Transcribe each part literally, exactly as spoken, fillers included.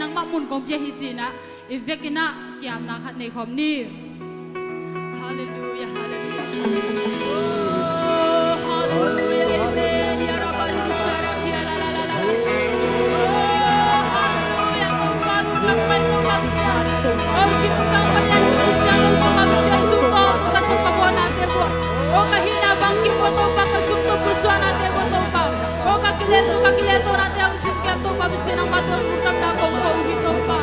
nangmah mun kong pia hi ci-in ah i vekin ah kiamna khat nei khawm ni. Halleluiah, halleluiah. Oh, halleluiah, amen. Ya Rabbi, Shara, ya la la la la. Oh, halleluiah. Topa, lungdam pai Topa Pasian. Oh, sinsang pai a lungdam pai Topa Pasian. Sungto Topa Pasian, ka bawnate bua. Oh, ka hihna bang kip bua Topa, ka sungto pusuanate bua Topa. Oh, ka kilehsuk, ka kilehtonate hong cingkem Topa Pasian, nangmah tawh lungdamna kong ko uh hi Topa.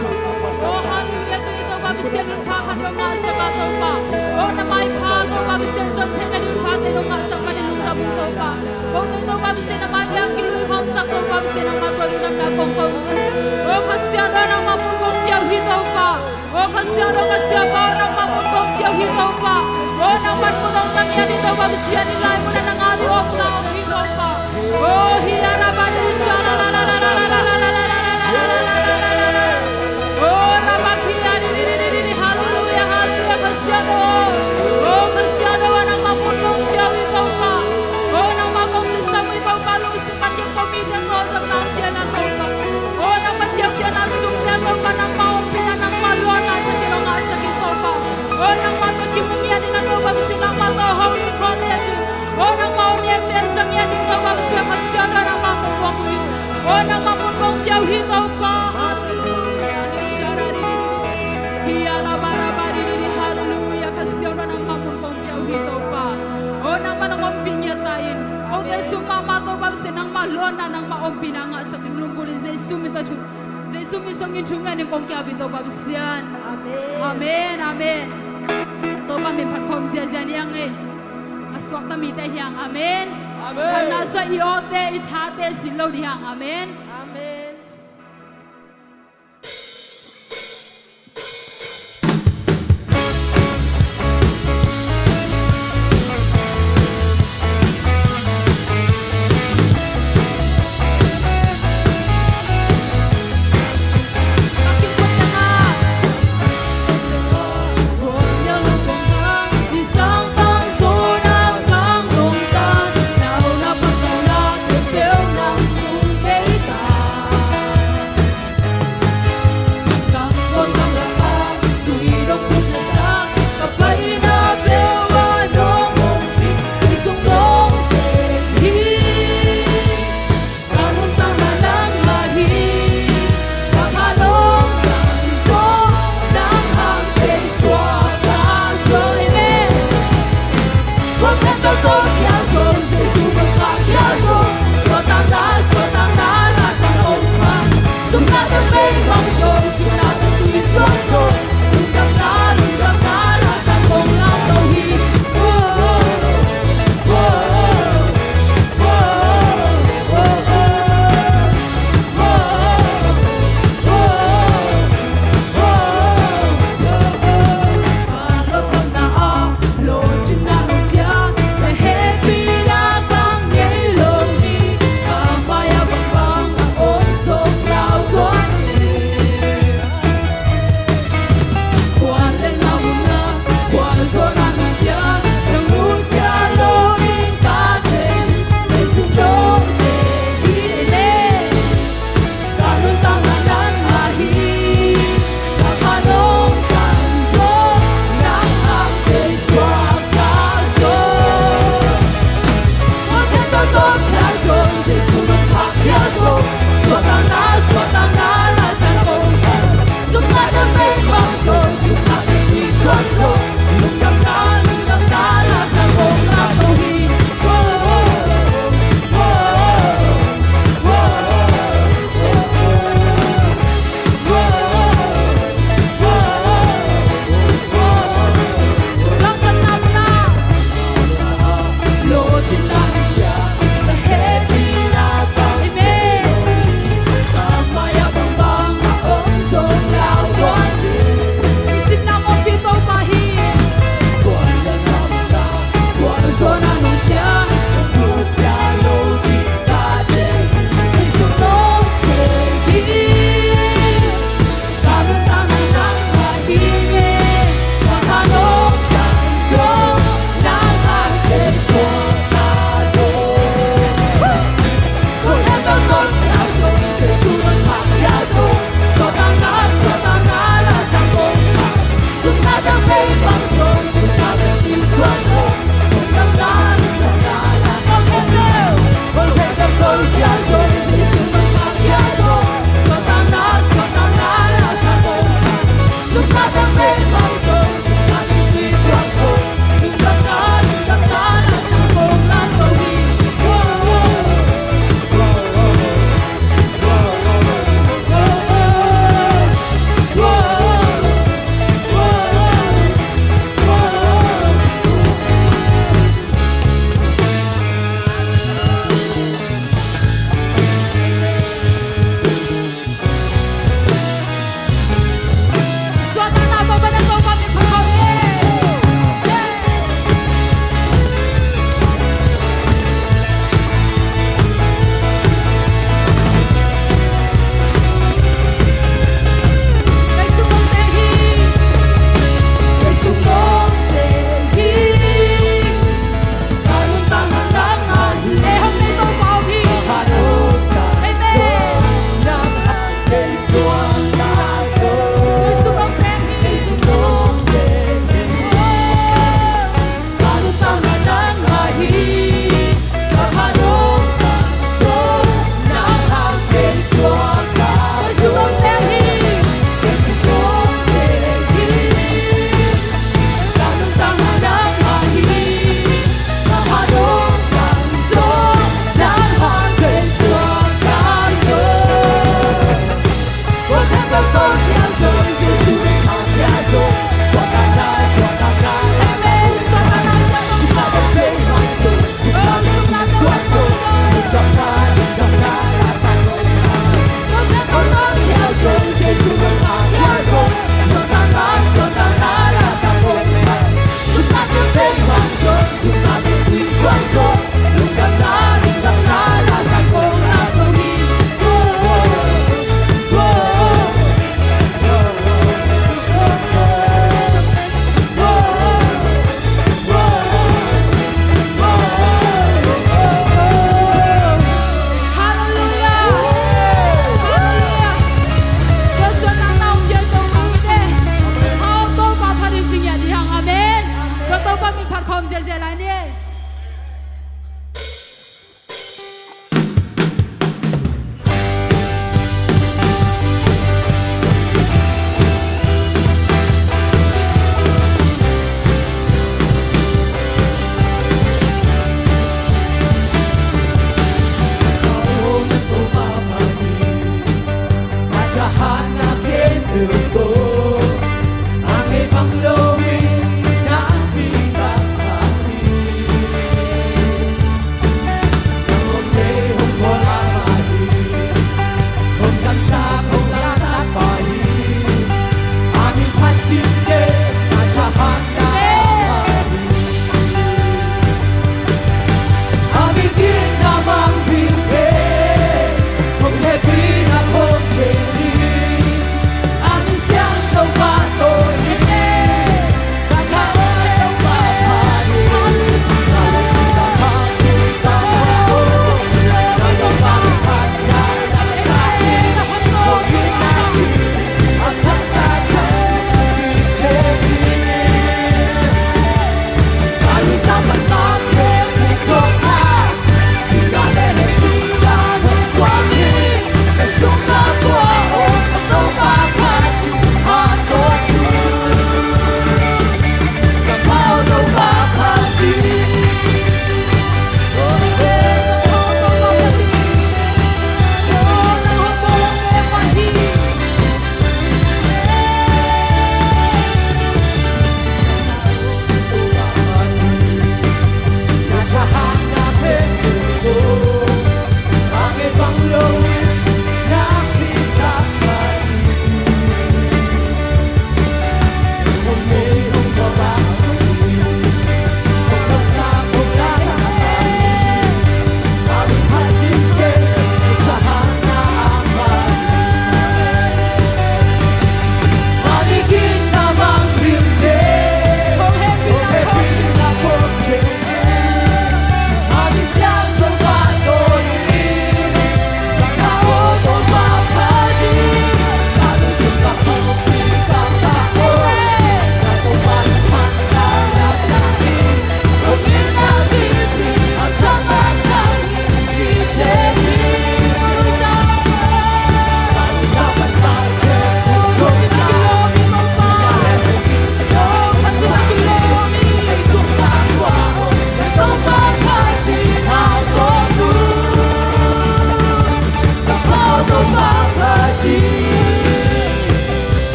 Oh, halleluiah, tuni Topa Pasian, hun pha khat nong ngahsak a Topa. Oh, na maipha Topa Pasian, zon theihna ding hun phate nong ngahsak khat in lungdam uh Topa. Oh, tuni Topa Pasian, na mai biang kilui khawmsak Topa Pasian, nangmah tawh lungdamna kong ko uh hi. Oh, Kha Siangtho, nangmah mun kong pia uh hi Topa. Oh, Kha Siangtho, Kha Siapa, nangmah mun kong pia uh hi Topa. Oh, nangmah mun kong pia uh hi Topa Pasian, i lai mun ah nang a ding omna om hi Topa. Oh, hi a ra ba di sha la la la. Oh, ra ba ki a di di di di di. Halleluiah, halleluiah, Kha Siangtho. Oh, Kha Siangtho, nangmah mun kong pia uh hi Topa. Oh, nangmah kong kisam uh hi Topa, lungsim a kiam Topa, mite tawldamna piakna Topa. Oh, nangmah piakpiakna sung piak Topa, nangmah ompihna, nangmah lawnna thakin hong ngahsak in Topa. Oh, nangmah tawh kimu ngiat ding a Topa Pasian, nangmah tawh holim khawm ngiat ding. Oh, nangmah hong nekte zang ngiat ding Topa Pasian, Kha Siangtho, nangmah kong buak uh hi. Oh, nangmah mun kong pia uh hi Topa. Halleluiah. Hi a la ba ra ba di di di. Halleluiah. Kha Siangtho, nangmah mun kong pia uh hi Topa. Oh, nangmah nong ompih ngiat ta in. Oh, Jesu mahmah Topa Pasian, nangmah lawnna, nangmah ompihna ngahsak ding lunggulh in Jesu min tawh thu, Jesu min sungin thungen in kong kiap hi Topa Pasian. Amen. Amen, amen. Topa min phat khawm ziazia ni hang ei. A suakta mite hi hang. Amen. Amen. Phatna sa i awte, i thate silh lo ding hi hang. Amen. Amen.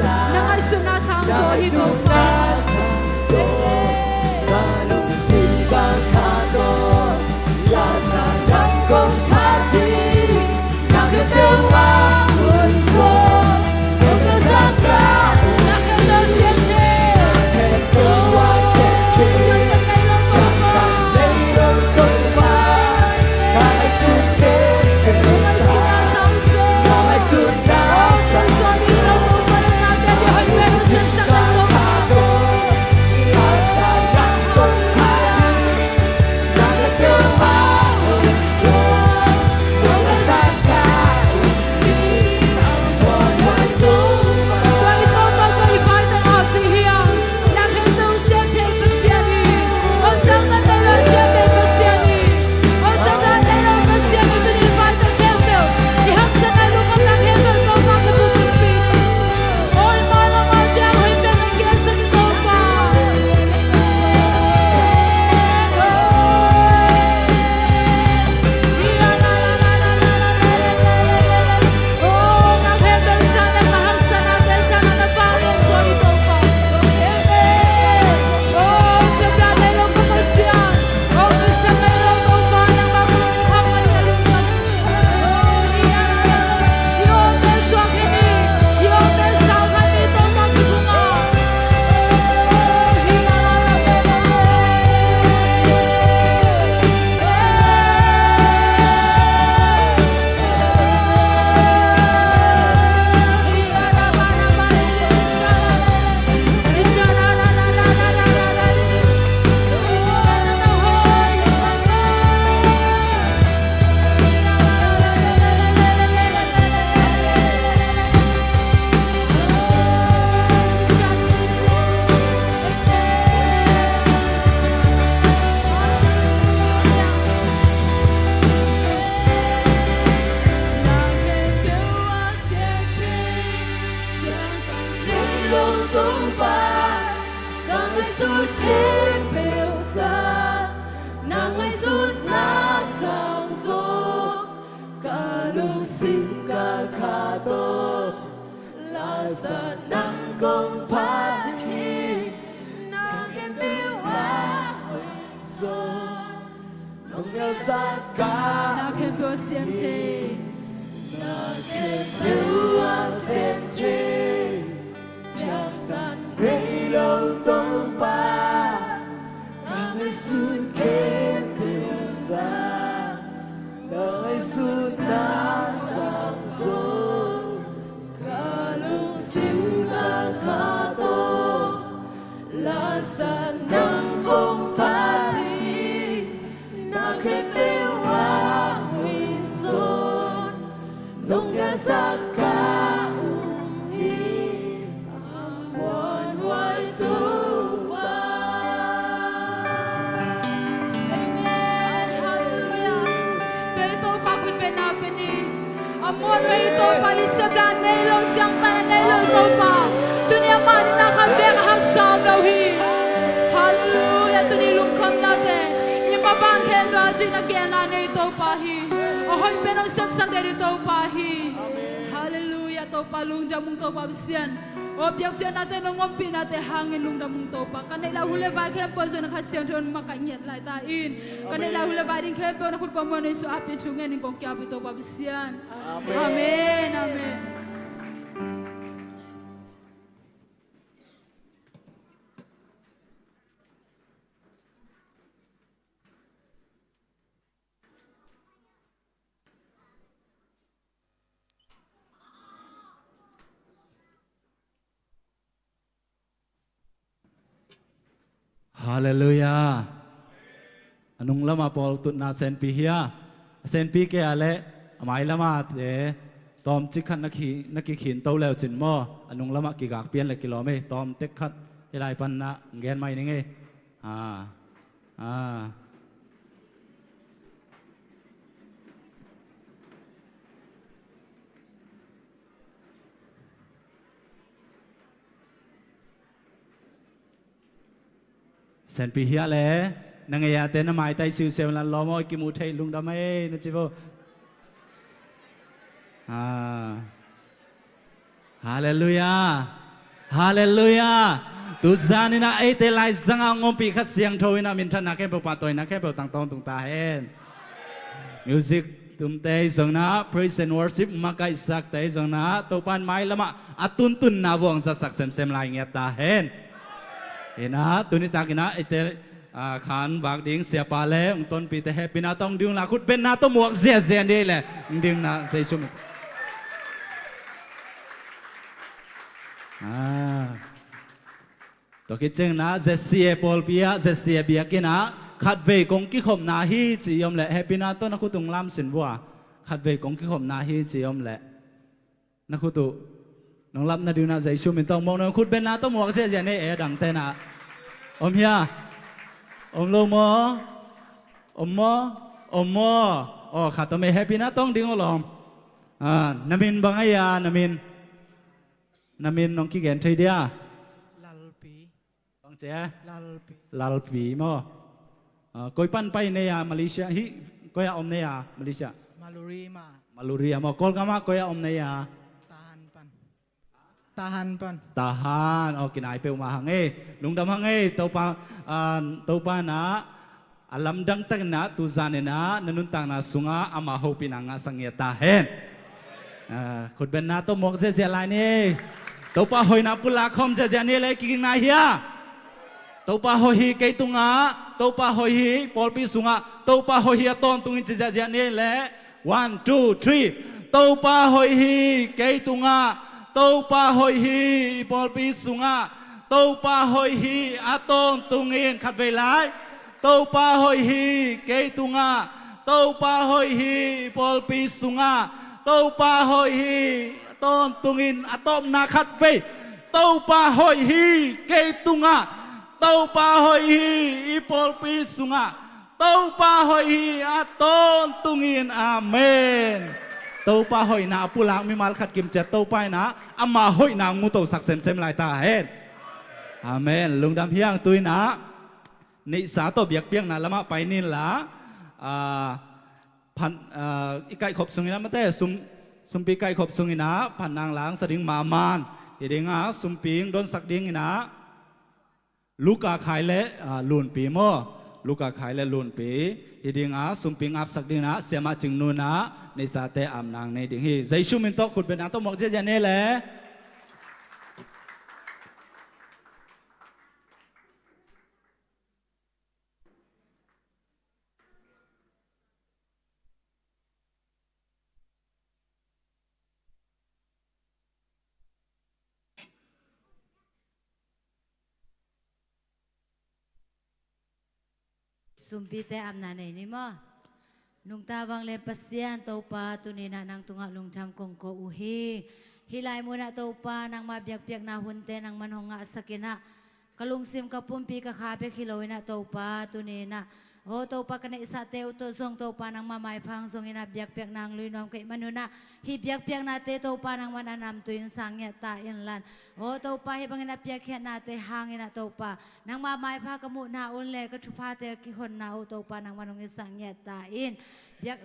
Nang ngaihsutna sang zaw hi Topa. Ka lungsim ka kha tawh, lasa nang kong phat hi. Na khempeuh a hoih zaw, nong ngetsak ka, na khempeuh a sem thei, na khempeuh a sem thei. Ciangtan nei lo Topa, ka ngaihsut khempeuh sang, na ngaihsutna sang zaw. Ka lungsim ka kha tawh, lasa nang kong phat hi. Na khempeuh a hoih zaw, nong ngetsak ka um hi. A muanhuai Topa. Amen. Halleluiah. Tua i Topa khut bengna pia ni. A muanhuai i Topa, i sepna nei lo, ciangtan a nei lo i Topa. Tuni amah dingin a khat bek a haksa om lo hi. Halleluiah. Tuni lungkhamnate i maban khempeuh ah cih na gelna nei Topa hi. A hoih pen hong sepsak ding Topa hi. Halleluiah. Topa lungdam ung Topa Pasian. Aw biakpiaknate nong ompihnate hangin lungdam ung Topa. Ka neih lai uh hu le vai khempeuh zong na Kha Siangtho in makaih ngiat lai ta in. Ka neih lai uh hu le vai ding khempeuh na khut kong muan uh Jesu a pi thu ngen in kong kiap hi Topa Pasian. Amen. Amen. Amen. Halleluiah. A nung lamah pawl tutna senpi hi a, a senpi kei a leh a mai lamah te tawmcik khat na khi, na kikhin to leu cin maw? A nung lamah kigak pian le kilawm ei, tawm tek khat hi lai pan na gen mai ning ei. Ah. Ah. Senpi hiah le na ngei a te na maitai siusiau lan lawm aw, i kimuh theih lungdam ei na ci vo. Ah. Halleluiah. Halleluiah. Tuzan in ah eite laizang ah hong ompih Kha Siangtho in ah minthanna khempeuh, pahtawina khempeuh tang tawntung ta hen. Music tumte zong in ah, praise and worship makaihsakte zong in ah, Topa in mailam ah a tuntunna vuang zasak semsem lai ngiat ta hen. In ah tuni tak in ah eite, ah, khan vak ding siapa le hong tonpihte hehpihna tawh hong ding unla, khutbenna tawh muak ziahziah ni le hong ding unla, Zeisu min. Ah. Tua khit ciangin ah Z C A pawlpi ah, Z C A biakinn ah khatvei kong kikhopna hi ci i om leh hehpihna tawh na khut uh lamsin vua. Khatvei kong kikhopna hi ci i om leh na khut uh nong lap nading un ah Zeisu min tawh muak nang, khutbenna tawh muak ziahziah ni e, dangte in ah. Om hia? Om lo maw? Om maw? Om maw? Aw, khat om e, hehpihna tawh hong ding uh lawm. Ah, na min bang a hia, na min? Na min nong kigen thei dia? Lalpi. Bang ci e? Lalpi. Lalpi maw? Ah, koi pan pai na hia, Malaysia? Hih, koi ah om na hia, Malaysia? Maluri mah. Maluri ah maw? Kawlgam ah koi ah om na hia? Tahan pan. Tahan pan. Tahan. Aw, kinai peuhmah hang e. Lungdam hang e. Topa, ah, Topa in ah a lamdang takin ah tuzan in ah na nuntakna sungah ama hopihna ngahsak ngiat ta hen. Ah, khutbenna tawh muak ziahziah lai ni. Topa hoihna pulak khawm ziahziah ni le, kigingna hia? Topa hoih hi kei tungah, Topa hoih hi pawlpi sungah, Topa hoih hi a tawntungin ci ziahziah ni le. One, two, three. Topa hoih hi kei tungah, Topa hoih hi i pawlpi sungah, Topa hoih hi a tawntungin, khatvei lai. Topa hoih hi kei tungah, Topa hoih hi i pawlpi sungah, Topa hoih hi a tawntungin, a tawpna khatvei. Topa hoih hi kei tungah, Topa hoih hi i pawlpi sungah, Topa hoih hi a tawntungin. Amen. Topa hoihna a pulak mimal khat kimciat Topa in ah ama hoihna hong mutosak semsem lai ta hen. Amen. Lungdam hi hang. Tu in ah neihsa tawh biakpiakna lamah pai ni inla, ah, phan, ah, i kaihkhop sungin ah mate, sum, sumpi kaihkhop sungin ah phan nang lang sa ding mahmah in, hi ding ah sumpi hong donsak ding in ah Luka Khai le, ah, Lunpi maw? Luka Khai le Lunpi. Hi ding ah sumpi hong apsak ding in ah Siamah Cing Nu in ah neihsate apna nei ding hi. Zeisu min tawh khutbenna tawh muak ziahziah ni le. Sumpite apna nei ni maw? Nungta vanglian Pasian Topa, tuni in ah nang tungah lungdam kong ko uh hi. Hih lai munah Topa, nangma biakpiakna hunte nangman hong ngahsak in ah, ka lungsim ka pumpi ka kha bek hi lo in ah Topa, tuni in ah, aw Topa, ka neihsate uh tawh zong Topa nangma maipha hong zong in ah, biakpiakna hong lui nuam ka hih manun ah, hih biakpiaknate Topa nangman a namtui in sang ngiat ta inla. Aw Topa, hih bangin a piakkhiatnate hangin ah Topa, nangma maipha ka muhna uh le ka thuphate a kihonna uh Topa nangman hong hisak ngiat ta in. Biak,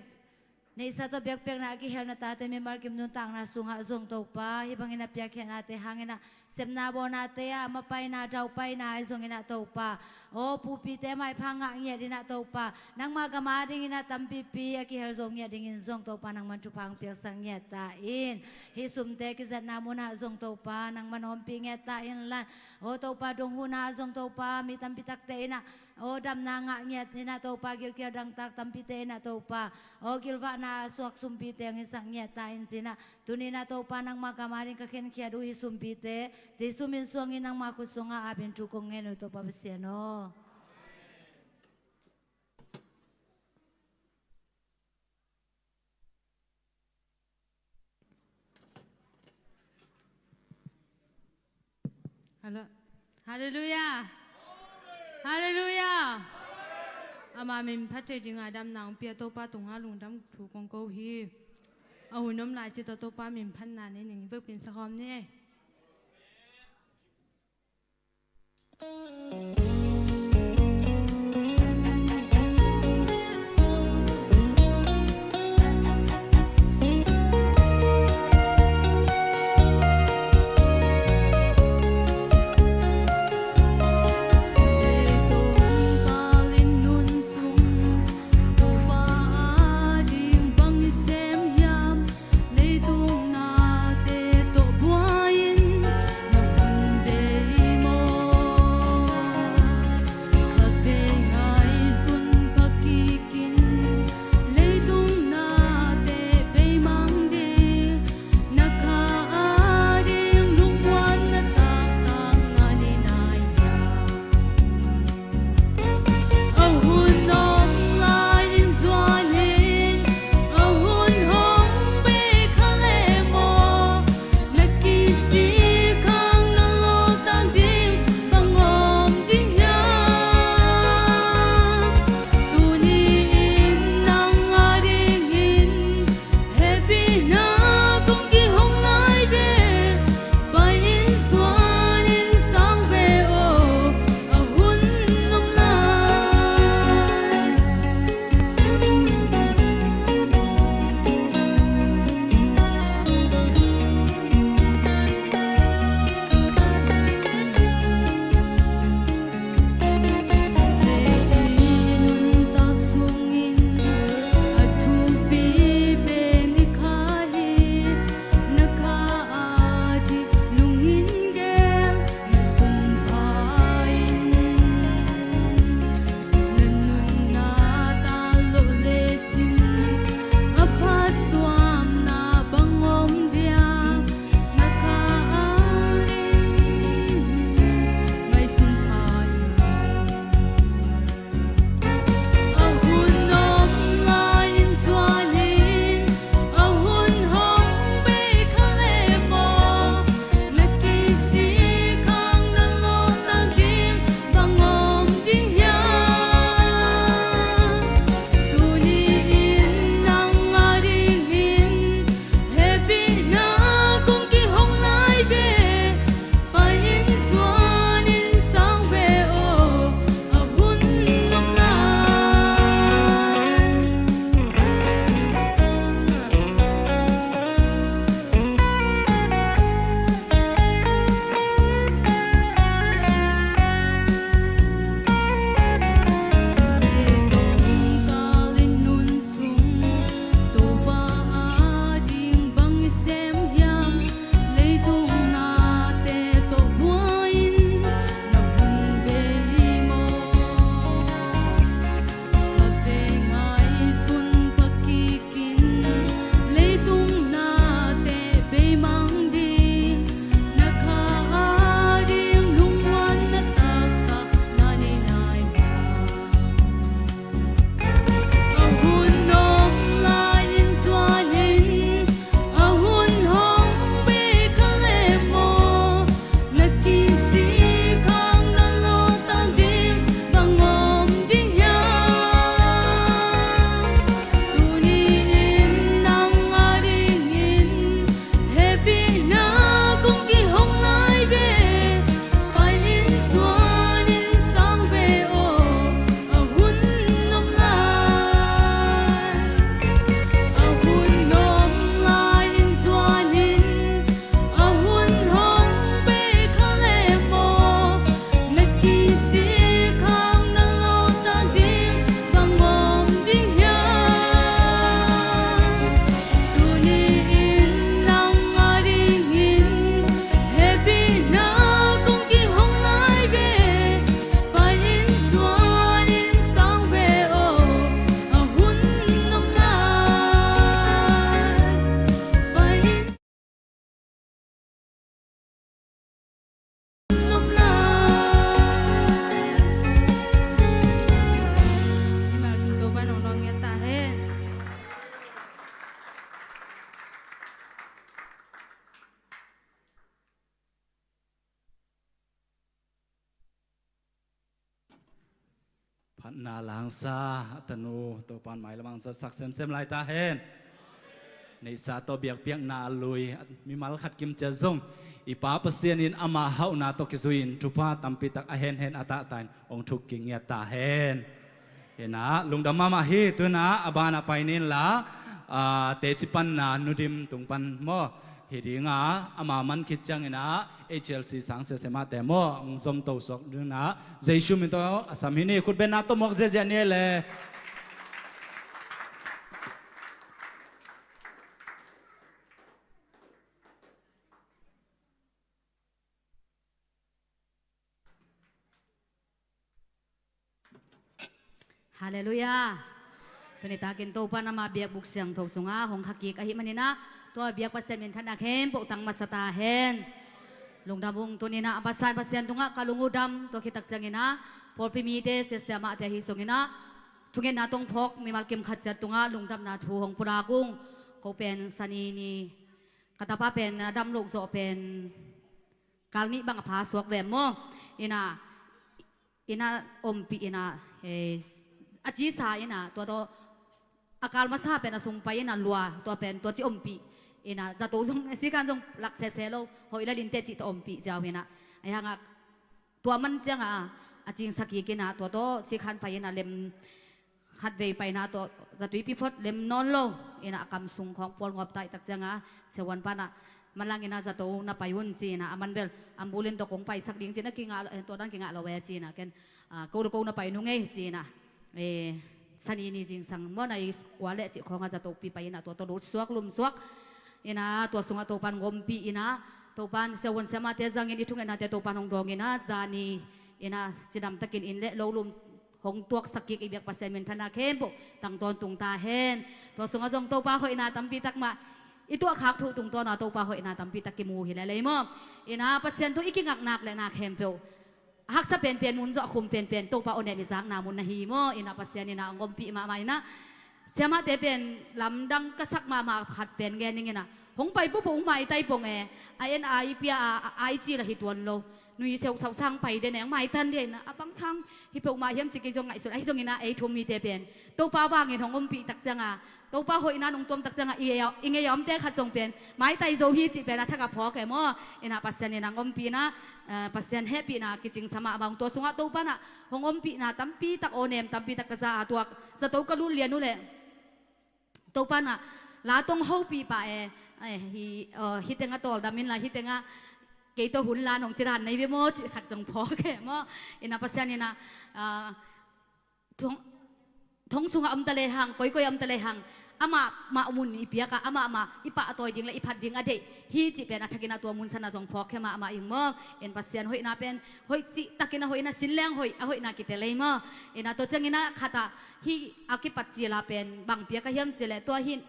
neihsa tawh biakpiakna a kihel na tate mimal kim nuntakna sungah zong Topa, hih bangin a piakkhiatnate hangin ah, sepna bawlnate ah mapaina daupaina ahi zongin ah Topa, aw pupite maipha ngah ngiat in ah Topa, nangma gam adingin ah tampipi a kihel zo ngiat dingin zong Topa nangman thupha hong piaksak ngiat ta in. Hih sumte kizatna munah zong Topa nangman ompih ngiat ta inla. Aw Topa, donghuhna ah zong Topa, mi tampi takte in ah, aw damna ngah ngiat in ah Topa, gilkial dangtak tampite in ah Topa, aw gilvahna suak sumpite hong hisak ngiat ta in ci in ah, tuni in ah Topa nangma gam ading ka khenkhiat uh hih sumpite Jesu min suangin nangma khut sungah apin thu kong ngen uh Topa Pasian aw. Hallo-, Halleluiah. Halleluiah. Ama min phat thei dingin damna hong pia Topa tungah lungdam thu kong ko uh hi. A hun om lai ci tawh Topa min phatna nei ning, vekpi in sa khawm ni. Phatna la hong sa a tanu Topan mailam hong zatsak semsem lai ta hen. Neihsa tawh biakpiakna a lui mimal khat kim ciat zong i Pa Pasian in ama hauhna tawh kizui-in thupha tampi tak a henhen a tahta in hong thuk kingiat ta hen. Hi-in ah lungdam mahmah hi. Tu-in ah a banah pai ni inla, ah, teci panna Nu Dim tung pan maw, hi ding a, ama man khit ciangin ah H L C sang siasemahte maw hong zom to suak ding in ah Jesu min tawh a sam hi ni. Khutbenna tawh muak ziahziah ni le. Halleluiah. Tuni takin Topan ama biakbuk siangtho sungah hong khakik ahih manin ah, tua biak Pasian minthanna khempeuh tang masa ta hen. Lungdam ung. Tuni-in ah a masa in Pasian tungah ka lung uh dam, tua khit tak ciangin ah pawlpi mite, siasemahte ahi zongin ah thungetna tawh hong phawk mimal kim khat ciat tungah lungdamna thu hong pulak ung. Ko pen Sani ni ka tapa pen a dam loh zawh pen kal nih bang a pha suak ve maw. Hi-in ah, hi-in ah ompih hi-in ah, eh, a cisa hi-in ah, tua tawh a kal masa pen a sung pai hi-in ah lua, tua pen tua ci ompih hi-in ah, zato zong, sikhan zong lak sese lo, hoih lel inteh cih tawh ompih ziau hi-in ah. Ahi hangah tua man ciangah a cingsa kik hi-in ah, tua tawh sikhan pai hi-in ah lem khatvei paina tawh zatuipi phot lem nawn lo. Hi-in ah a kam sung khawng pual ngawp ta ahih tak ciangah siavuan pan ah manlang hi-in ah zato na pai un ci-in ah, aman bel ambulance tawh kong paisak ding ci-in ah, kingah, eh, tua dan kingah lo e ci-in ah, ken, ah, ko le ko na pai nung ei ci-in ah, eh, Sani ni zingsang maw, nai kua le cih khawngah zatopi pai hi-in ah tua tawh lut suak lum suak. Hi-in ah tua sungah Topan hong ompih hi-in ah, Topan siavuan siamahte zangin i thungetnate Topan hong dawng hi-in ah, zani hi-in ah cidam takin inn le lo lum hong tuaksak kik i biak Pasian minthanna khempeuh tang tawntung ta hen. Tua sungah zong Topa hoihna tampi tak mah i tuahkhak thu tungtawn a Topa hoihna tampi tak kimu hi lel ei maw. Hi-in ah Pasian thu i kingak nak le na khempeuh a haksa penpen mun zawh, a khum penpen Topa awnem i zakna mun na hi maw. Hi-in ah Pasian hi-in ah hong ompih mahmah hi-in ah, siamahte pen lamdang ka sak mahmah khat pen gen ning in ah, hong pai peuhpeuh hong maitai pong e, a en ai pia a, a ai cil ahi tuan lo. Nui seusau sang pai den e, hong maitan dia hi-in ah, a bang khang hi peuhmah hiam ci kei zong ngaihsun. Ahi zongin ah ei thu-um mite pen Topa vangin hong ompih tak ciangah, Topa hoihna nong tuam tak ciangah i ngei a, i ngei a omte khat zong pen maitai zo hi cih pen a thak a phawk e maw. Hi-in ah Pasian hi-in ah hong ompih hi-in ah, eh, Pasian hehpihna kicingsa mahmah ung. Tua sungah Topan ah hong ompihna tampi tak, awnem tampi tak ka za a, tua zato ka lut lian uh leh Topan ah la tawh hong hopih pah e, eh, hi, eh, hih tengah tawldam inla, hih tengah kei tawh hun la nong ci dan nei ve maw cih khat zong phawk e maw. Hi-in ah Pasian hi-in ah, ah, thong, thong sungah om ta lehang, koikoi a om ta lehang, amah mah mun i piak a, amah mah i pahtawi ding le i phat ding a deih hi cih pen a thakin ah tua mun san ah zong phawk khia mahmah ing maw. Hi-in Pasian hoihna pen hoih cih takin a hoihna, sin leng hoih, a hoihna kitel ei maw. Hi-in ah tua ciangin ah khat ah hih a kipat cil a pen bang piak a hiam cih leh, tua hih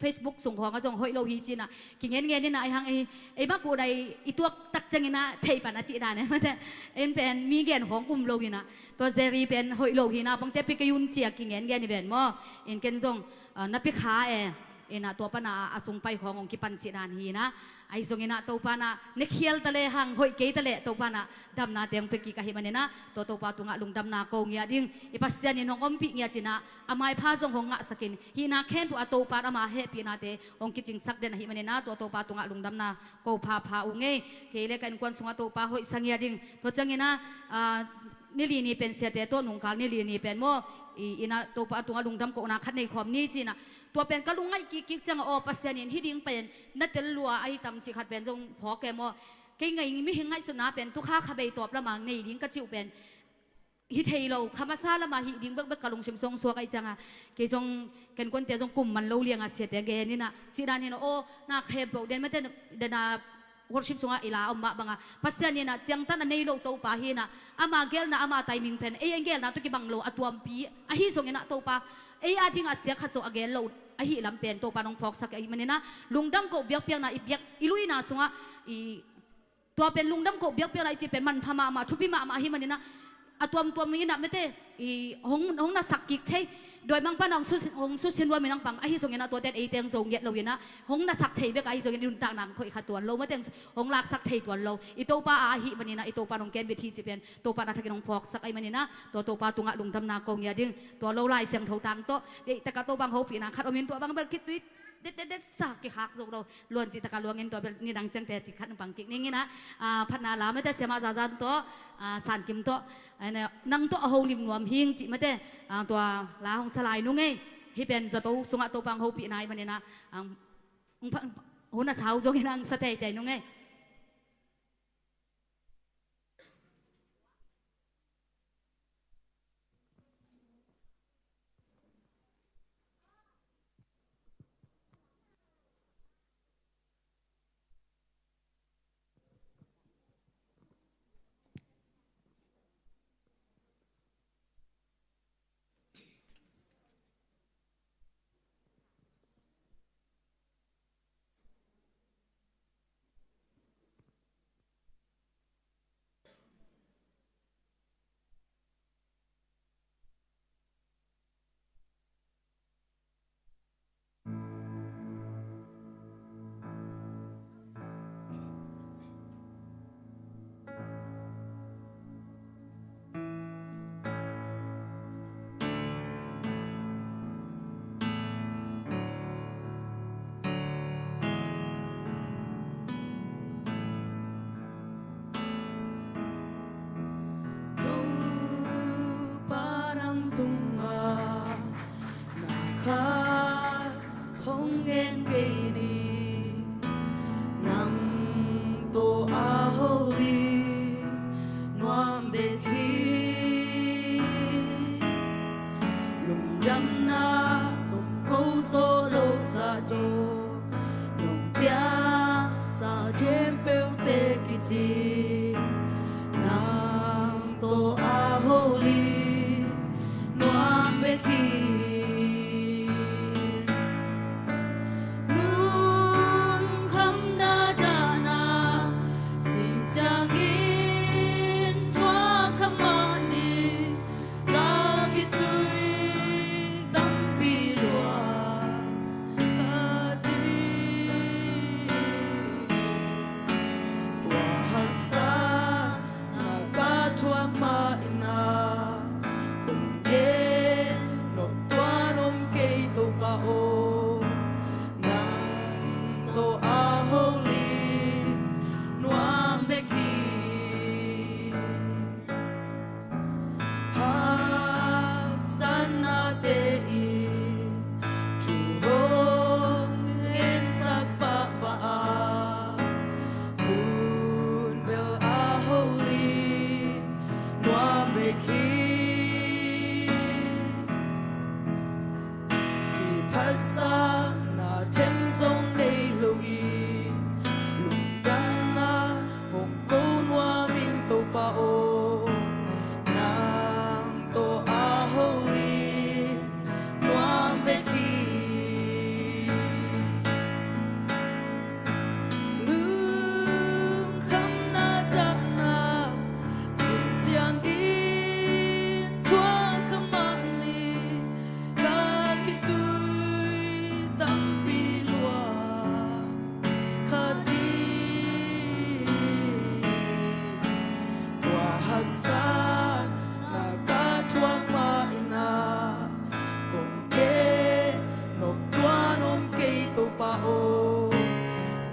Facebook sung khawngah zong hoih lo hi ci-in ah kingen ngen in ah, ahi hang ei, ei mah kuh dai i tuak tak ciangin ah thei pan a cih dan e, mate, en pen mi gen khawng um lo hi-in ah, tua Jerry pen hoih lo hi-in ah, bangte pia kei un ci-a kingen ngen hi ven maw. Hi-in ken zong, ah, na pia kha e. Hi-in ah tua pan ah a sung pai khawng hong kipan cih dan hi-in ah, ahi zongin ah Topan ah ne khial ta lehang, hoih kei ta leh Topan ah damna teng pia kik ahih manin ah, tua Topa tungah lungdamna ko ngiat ing. I Pasian in hong ompih ngiat in ah, a maipha zong hong ngahsak in, hihna khempeuh a Topa in ama hehpihnate hong kicingsak den ahih manin ah, tua Topa tungah lungdamna ko phapha ung ei. Kei le ka innkuan sungah Topa hoihsa ngiat ing. Tua ciangin ah, ah, ni li ni pen siate tawh nungkal ni li ni pen maw, i, hi-in ah Topa tungah lungdam kohna khat nei khawm ni ci-in ah, tua pen ka lungngaih kikkik ciangah, aw, Pasian in hih ding pen na tel lua ahi tam cih khat pen zong phawk e maw. Kei ngai mihing ngaihsutna pen tu kha kha bei tawp lamah nei ding ka cih uh pen hi thei lo, kha masa lamah hih ding bekbek ka lungsim sung suak ahih ciangah, kei zong ka innkuante zong kum man lo liangah siate gen in ah, cih dan hi-in ah, aw, na khempeuh den, mate, den a worship sungah i la om mah bangah, Pasian hi-in ah ciangtan a nei lo Topa hi-in ah, ama geelna, ama timing pen ei a geelna tawh kibang lo, a tuampi ahi zongin ah Topa ei a dingah a sia khat zong a geel lo ahih lam pen Topa in hong phawksak ahih manin ah, lungdam koh biakpiakna i biak, i luina sungah i, tua pen lungdam koh biakpiakna i cih pen manpha mahmah, thupi mahmah ahih manin ah, a tuamtuam in ah mate, i hong, hong nasak kik thei. Dawimangpa'n ah hong su, hong susia nuam in ah bang, ahi zongin ah tuate in ei teng zo ngiat lo in ah, hong nasak thei bek ahi zongin i nuntakna ah khoih kha tuan lo, mate, hong laksak thei tuan lo. I Topa a ahih manin ah, i Topa'n hong kembit hi cih pen Topa'n a thakin hong phawksak ahih manin ah, tua Topa tungah lungdamna ko ngiat ding. Tua lo Lai Siangtho tang tawh deihtak a Topa hong hopihna khat om in, tua bang bel khitui det det det sa kikhak zo lo. Luan cih tak a luang in, tua bel nidang ciang teci khat hong pang kik ning in ah, ah, phatna la mate, Siama Zazan tawh, ah, Sankim tawh, ah, nang tawh a holim nuam hing cih mate, ah, tua la hong sa lai nung ei. Hih pen zato sungah Topa hong hopihna ahih manin ah, ah, hong pha, hun a sau zongin ah hong sa teitei nung ei. Topa nang tungah na khat hong ngen kei ni. Nang tawh a holim nuam bek hi. Lungdamna kong ko zawh loh zah tawh, nong piaksa khempeuhte kicing. Nang tawh a holim nuam bek hi. Lungkhamna dahna zing ciangin thuak kha mah ni. Ka khitui tampi luang kha ding. Tua haksa na ka thuak mah in ah, kong gen nop tuan om kei Topa aw. Nang tawh a holim nuam bek hi. Haksatnate in thu hong ensak pahpah a, tun bel a holim nuam bek hi. Kiphatsakna them zong nei lo in, lungdamna hong ko nuam ing Topa aw. Nang tawh a holim nuam bek hi. Lungkhamna dahna zing ciangin thuak kha mah ni. Ka khitui tampi luang kha ding. Tua haksatna ka thuak mah in ah, kong gen nop tuan om kei Topa aw.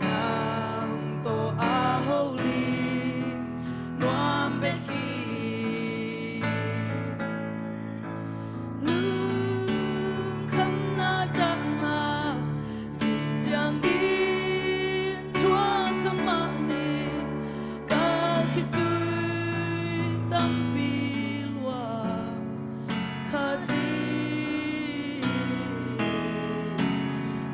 Nang tawh a holim nuam bek hi. Lungkhamna dahna zing ciangin thuak kha mah ni. Ka khitui tampi luang kha ding.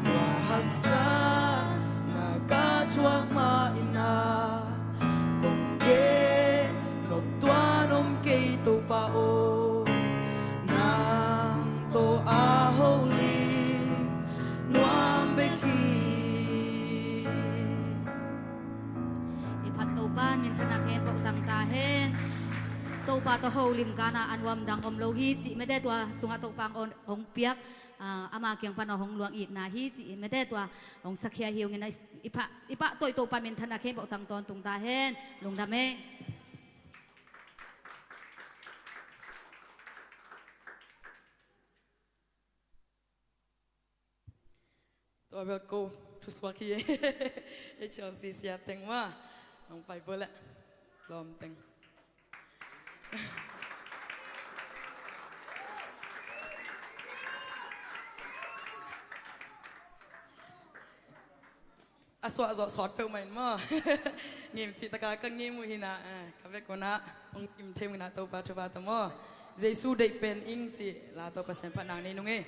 Tua haksatna ka thuak mah in ah, kong gen nop tuan om kei Topa aw. Nang tawh a holim nuam bek hi. I phat Topa minthanna khempeuh tang ta hen. Topa tawh holim kana a nuam dang om lo hi cih mete tua sungah Topa hong, hong piak, ah, ama kiang pan hong luang itna hi cih mete tua hong sakhia hi ung in a, i pah, i pah toih Topa minthanna khempeuh tang tawntung ta hen. Lungdam e. Tua bel ko thusuak hi. H L C sia teng maw. Hong pai pua leh lawm teng. A suah zawh sawt peuhmah in maw. Ngim cih taka ka ngim uh hi na, eh, ka vek un ah hong ngim thei ung in ah Topa thupha tawh maw. Jesu deih pen ing cih la tawh Pasian phatna nei nung e.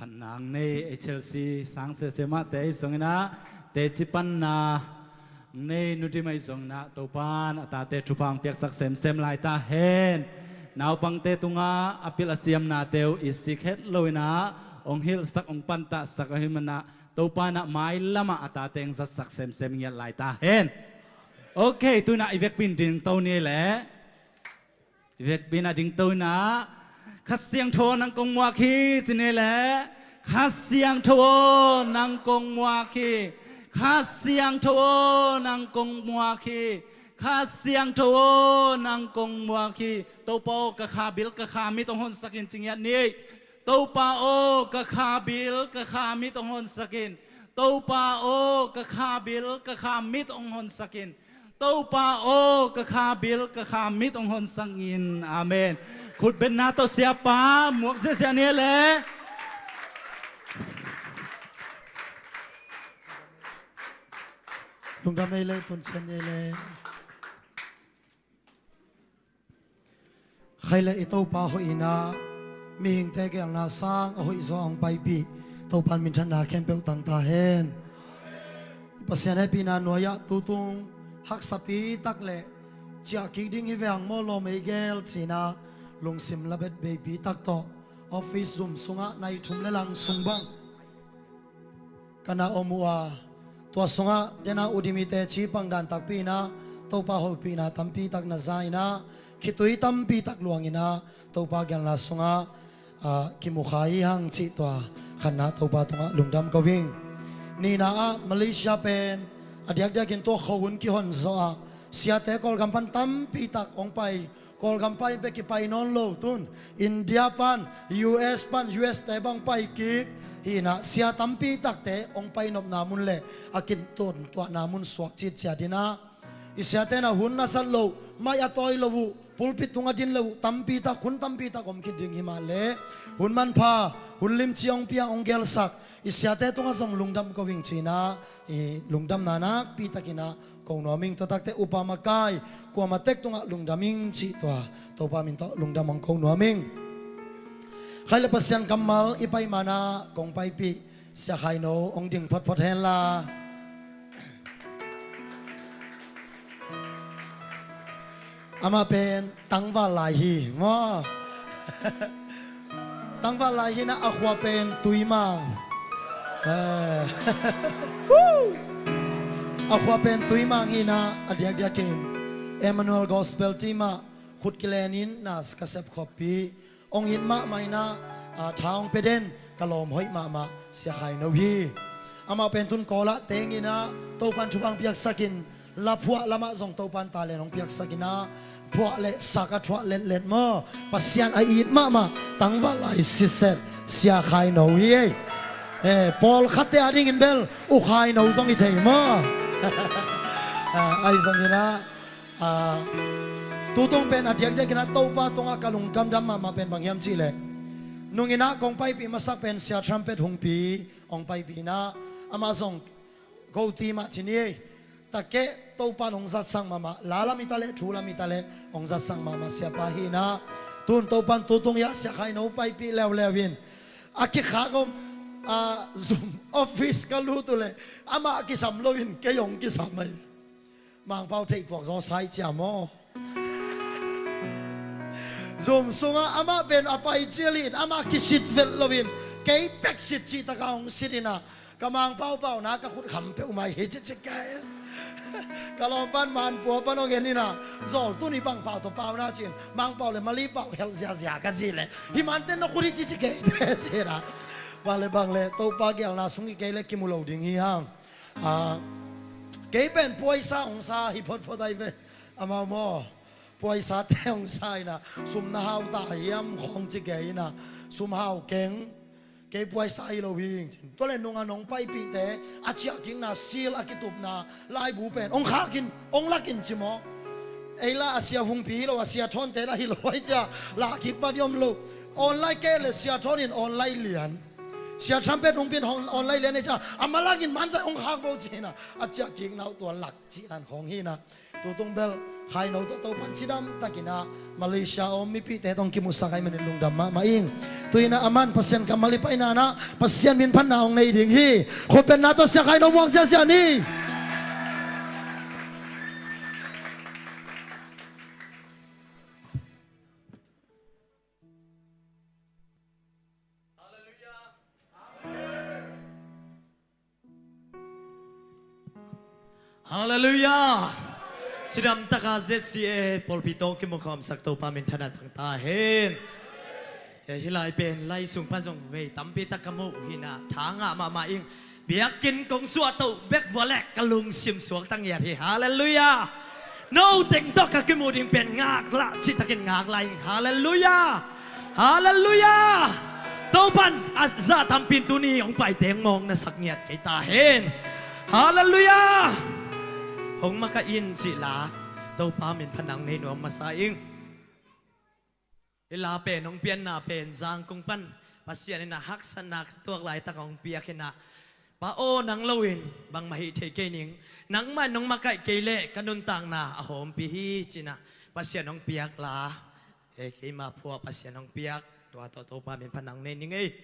Nang nei H L C sang sehseh mah te ahi zongin ah, teci panna nei Nu Dim ahi zongin ah, Topa'n a tate thupha hong piaksak semsem lai ta hen. Naupangte tungah a pilh a siamnate uh i sik het loin ah, hong hilhsak, hong pantahsak ahih manin ah, Topa'n ah mailam ah a tate hong zatsak semsem ngiat lai ta hen. Ok, tu-in ah i vekpi-in dingto ni leh. I vekpi-in ah dingto-in ah, Kha Siangtho aw, nang kong muak hi, ci ni leh. Kha Siangtho aw, nang kong muak hi. Kha Siangtho aw, nang kong muak hi. Kha Siangtho aw, nang kong muak hi. Topa aw, ka kha bil, ka kha mit hong honsak in, ci ngiat ni. Topa aw, ka kha bil, ka kha mit hong honsak in. Topa aw, ka kha bil, ka kha mit hong honsak in. Topa aw, ka kha bil, ka kha mit hong honsak in. Amen. Khutbetna tawh siapa muak ziahziah ni leh. Lungdam ei leh, tuncian ei leh. Khai leh i Topa hoihna, mihingte geelna sang a hoihzaw hong paipih Topa'n minthanna khempeuh tang ta hen. Pasian hehpihna nuai-ah tutung haksapi tak leh ciah kik ding hi veng maw lawm ei gel ci-in ah, lungsim labet beipi tak tawh office zum sungah nai thum le lang sung bang ka na om uh a, tua sungah tena U Dim i teci pang dan takpi-in ah, Topa hopihna tampi tak na za-in ah, khitui tampi tak luangin ah, Topa geelna sungah, ah, kimu kha hi hang cih tua khatna Topa tungah lungdam ko ing. Nihna ah Malaysia pen a diakdiakin tua khuahun kihon zawh ah, siate Kawlgam pan tampi tak hong pai, Kawlgam pai bek kipai nawn lo, tun India pan, U S pan, U S te bang pai kik hi-in ah, sia tampi takte hong pai nopna mun leh a kitawntuahna mun suak citciat in ah, i siate in ah hun na zat loh, mic a tawi lo uh, pulpit tungah din lo uh, tampi tak, hun tampi tak om khit ding hi mah leh, hun manpha, hun limci hong pia, hong gelsak i siate tungah zong lungdam ko ing ci-in ah, i lungdamna nakpi takin ah ko nuam ing. Tua takte upa makai kuamah tek tungah lungdam ing cih tua Topa min tawh lungdam hong ko nuam ing. Khai leh Pasian kammal i pai ma-in ah kong paipih Sia Khai No hong ding photphot hen la. Amah pen tangval lai hi maw. Tangval lai hi-in ah, a khua pen Tuimang. Eh. A khua pen Tuimang hi-in ah, a diakdiakin Emmanuel Gospel Team ah khut kilenin na ka sep khoppi hong it mahmah in ah, ah, tha hong pia den ka lawm hoih mahmah Sia Khai No hi. Amah pen tun Kawl ah tengin ah Topa'n thupha hong piaksakin, la phuah lamah zong Topa'n talent hong piaksakin ah, phuah leh sak a thuah letlet maw, Pasian a it mahmah tangval lai siset Sia Khai No hi ei. Eh, pawlkhatte adingin bel U Khai No zong hi thei maw. Ah, ahi zongin ah, ah, tutung pen a diakdiakin ah Topa tungah ka lungdam mahmah pen bang hiam cih leh, nungin ah kong paipih masak pen Sia Trumpet Hungpi hong paipih in ah, amah zong ko team ah ci ni ei. Takeh Topa'n hong zatsak mahmah, la lam hi ta leh, thu lam hi ta leh, hong zatsak mahmah siapa hi-in ah, tun Topa'n tutung hi-ah Sia Khai No paipih leuleu in, a kikhak om, ah, zum office ka lut uh leh amah kisam loin kei hong kisam ahi. Mangpau theih tuak zaw sai cia maw. Zum sungah amah pen a pai cial in, amah kisit vet loin kei pek sit cih takah hong sit in ah, ka Mangpau pauna ka khut kham peuhmah hi ci ci kei. Ka lawmpan Manpua pan hong en in ah, zawl tuni Mangpau tawh pauna ci-in, Mangpau leh Mali pau helh ziazia ka ci leh, hi mante na khut hi ci ci kei teh ci in ah. Bang leh bang leh Topa geelna sung hi kei leh kimu lo ding hi hang. Ah, kei pen puaisa hong sa hi photphot ahi ve. Amau maw, puaisate hong sa in ah, sum na hau ta hiam khawng ci kei in ah, sum hau keng, kei puaisa hi lo hing cin. Tua leh nunga nong paipihte a ciahkikna, seal a kitupna laibu pen hong khakin, hong lakin ci maw. Ei lah a Sia Hungpi hi lo, a Sia Thawnte lah hi lo ahi cia, lahkik pan i om lo. Online kei leh Sia Thawn in online lian, Sia Trumpet Hungpi in hong online lian ahi cia, a malak in manzai hong khak vo ci in ah, a ciahkikna uh tua lak cihna khawng hi in ah. Tutung bel Khaino tawh Topan cidam takin ah Malaysia a om mipihte tawh hong kimusak ahih manin lungdam mahmah ing. Tu-in ah aman Pasian kammal i paina-ah Pasian minphatna hong nei ding hi. Khuapetna tawh sia Khaino muang ziahziah ni. Halleluiah. Cidam takin Z C A pawlpi tawh kimu khawmsak Topa minthanna tang ta hen. Hih lai pen lai sung pan zong vei tampi tak ka mu uh hi-in ah tha ngah mahmah ing. Biakinn kong suahtoh bek vua leh ka lungsim suakta ngiat hi. Halleluiah. No teng tawh ka kimuh ding pen ngaklah cihtakin ngaklah ing. Halleluiah. Halleluiah. Topan a zah tampi in tuni hong paite hong mawkna sak ngiat kei ta hen. Halleluiah. Hong makaih in cih la Topa minphatna hong nei nuam masa ing. Hih la pen hong pianna pen Zangkong pan Pasian in ah haksatna ka tuak laitak hong piak hi-in ah, Pa aw, nang lo-in bangmah hih thei kei ning. Nangmah in hong makaih kei leh ka nuntakna a hawmpi hi ci-in ah Pasian hong piak la, e, keima phuah Pasian hong piak, tua tawh Topa minphatna hong nei ning ei.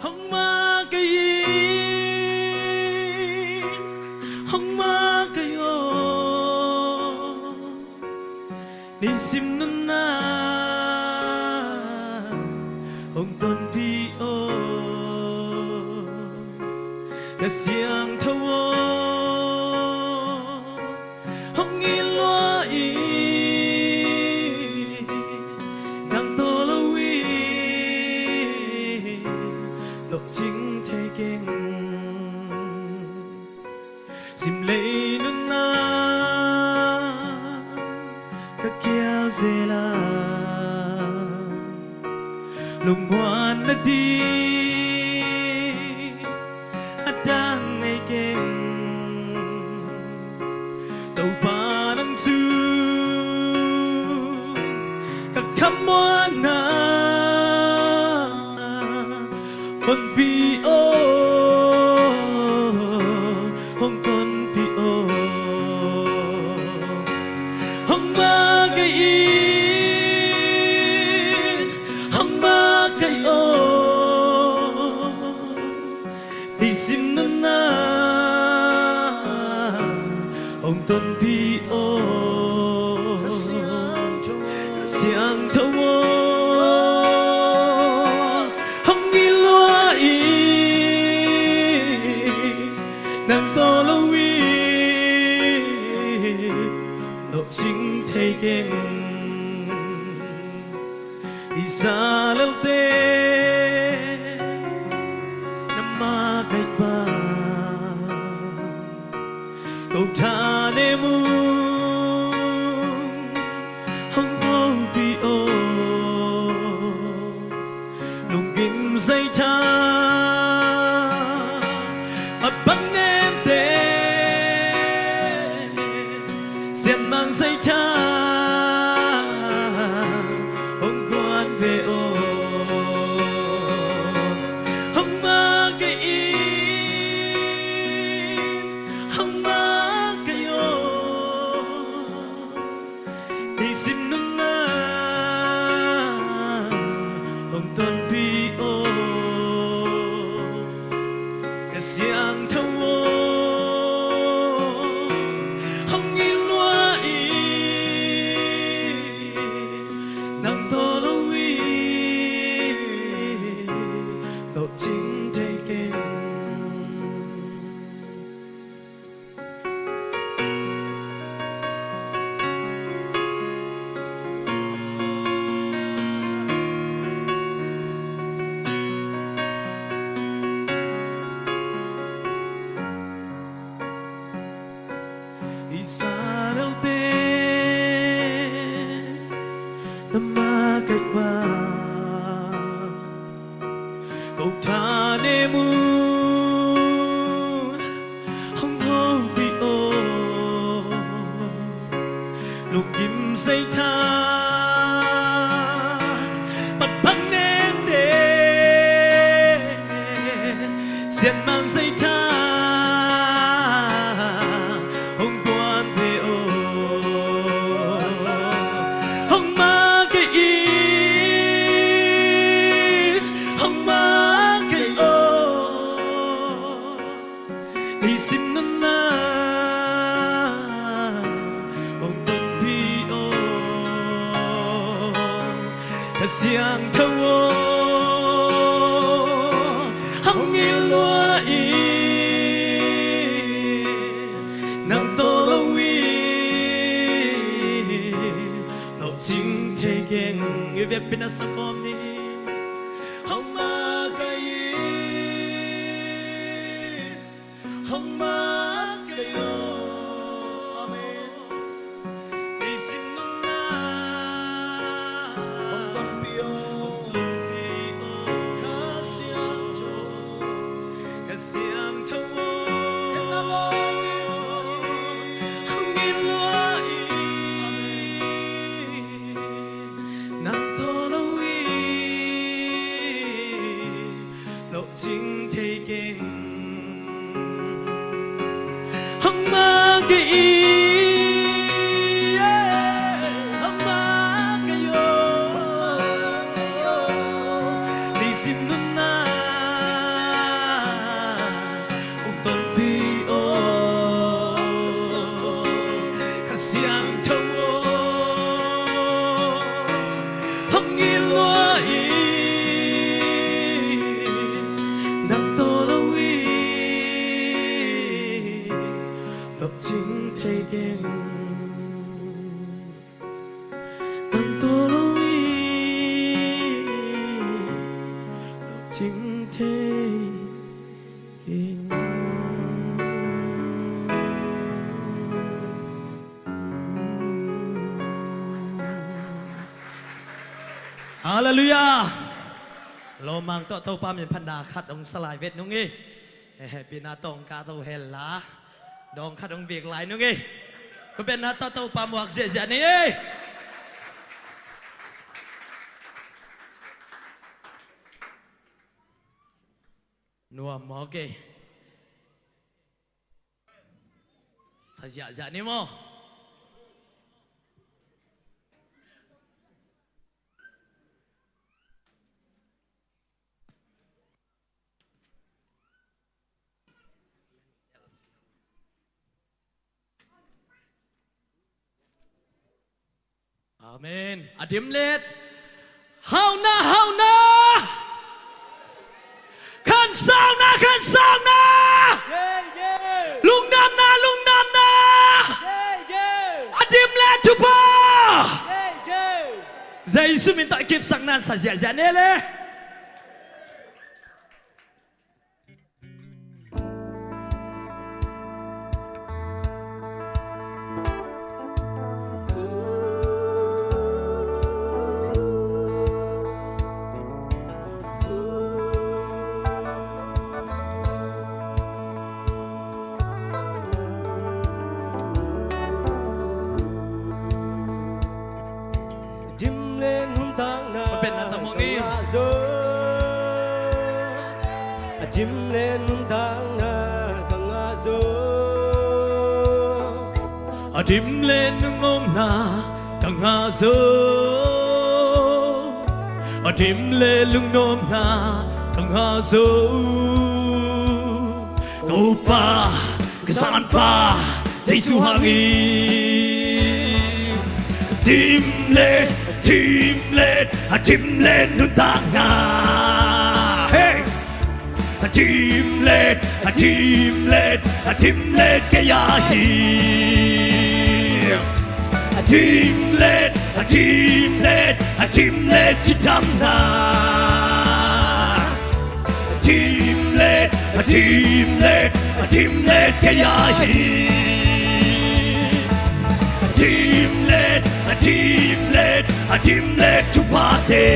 Hong makaih in, hong makaih aw. Nisim nunah hong tonpih aw. Kha Siangtho aw, hong it lua in, nang tawh lo-in lawhcing thei keng. Simlei nunah ka kial zel a, lungmuanna ding a dang nei keng. Topa nang cu ka khamuanna honpi aw, hong tonpih aw. Hong makaih in, hong makaih aw. Nisim nunah hong tonpih aw. Kha Siangtho aw, hong it lua in, nang tawh lo-in lawhcing thei keng. Israel-te na makaih bang, ko tha ne mung hong hopih aw. Lungkim zaitha a bang nente, sianmang zaitha hong guan ve aw. Hong makaih in, hong makaih aw. Nisim nunah hong tonpih aw. Kha Siangtho aw, hong it lua in, nang tawh lo-in lawhcing thei keng. Israel-te na makaih bang, a nem uh hong hopih aw. Lungkim zeitha patphang nente, sianman zeitha hong tuan thei aw. Hong ma kei in, hong ma kei aw. Nisim nunna hong tonpih aw. Kha Siangtho aw, hong it lua in, nang tawh lo in lawhcing thei keng. I vekpi-in a sa khawm ni. Hong ma kei in, hong ma kei aw. Amen. Nisim nunna hong tonpih aw. Hong tonpih aw. Kha Siangtho aw. Kha Siangtho aw. Kei nang aw. Hong it lua in, nang tawh lo in lawhcing thei keng. Hong ma kei in, hong ma kei aw. Nisim nunna hong tonpih aw. Kha Siangtho aw, hong it lua in, nang tawh lo in lawhcing thei keng. Nang tawh lo in lawhcing thei keng. Halleluiah. Lawmang tawh Topa min phatna khat hong sa lai vet nung hi. Hehpihna tawh hong kahto hen la, dawng khat hong bik lai nung hi. Khutbetna tawh Topa muak ziahziah ni hi. Nuam mawk hi. Sa ziahziah ni maw? Amen. A dim let. Hauhna, hauhna. Khansauna, khansauna. Lungnopna, lungnopna. A dim let thupha. Jesu min tawh i kipsakna in sa ziahziah ni le. Dim le nuntakna ka ngah zo. A dim le nuntakna ka ngah zo. A dim le lungnopna ka ngah zo. A dim le lungnopna ka ngah zo. Topa ka Zanpa Jesu hangin. Dim let, dim let, a dim let nuntakna. Hey! A dim let, a dim let, a dim let kei a hi. A dim let, a dim let, a dim let cidamna. A dim let, a dim let, a dim let kei a hi. A dim let, a dim let, a dim let thuphate.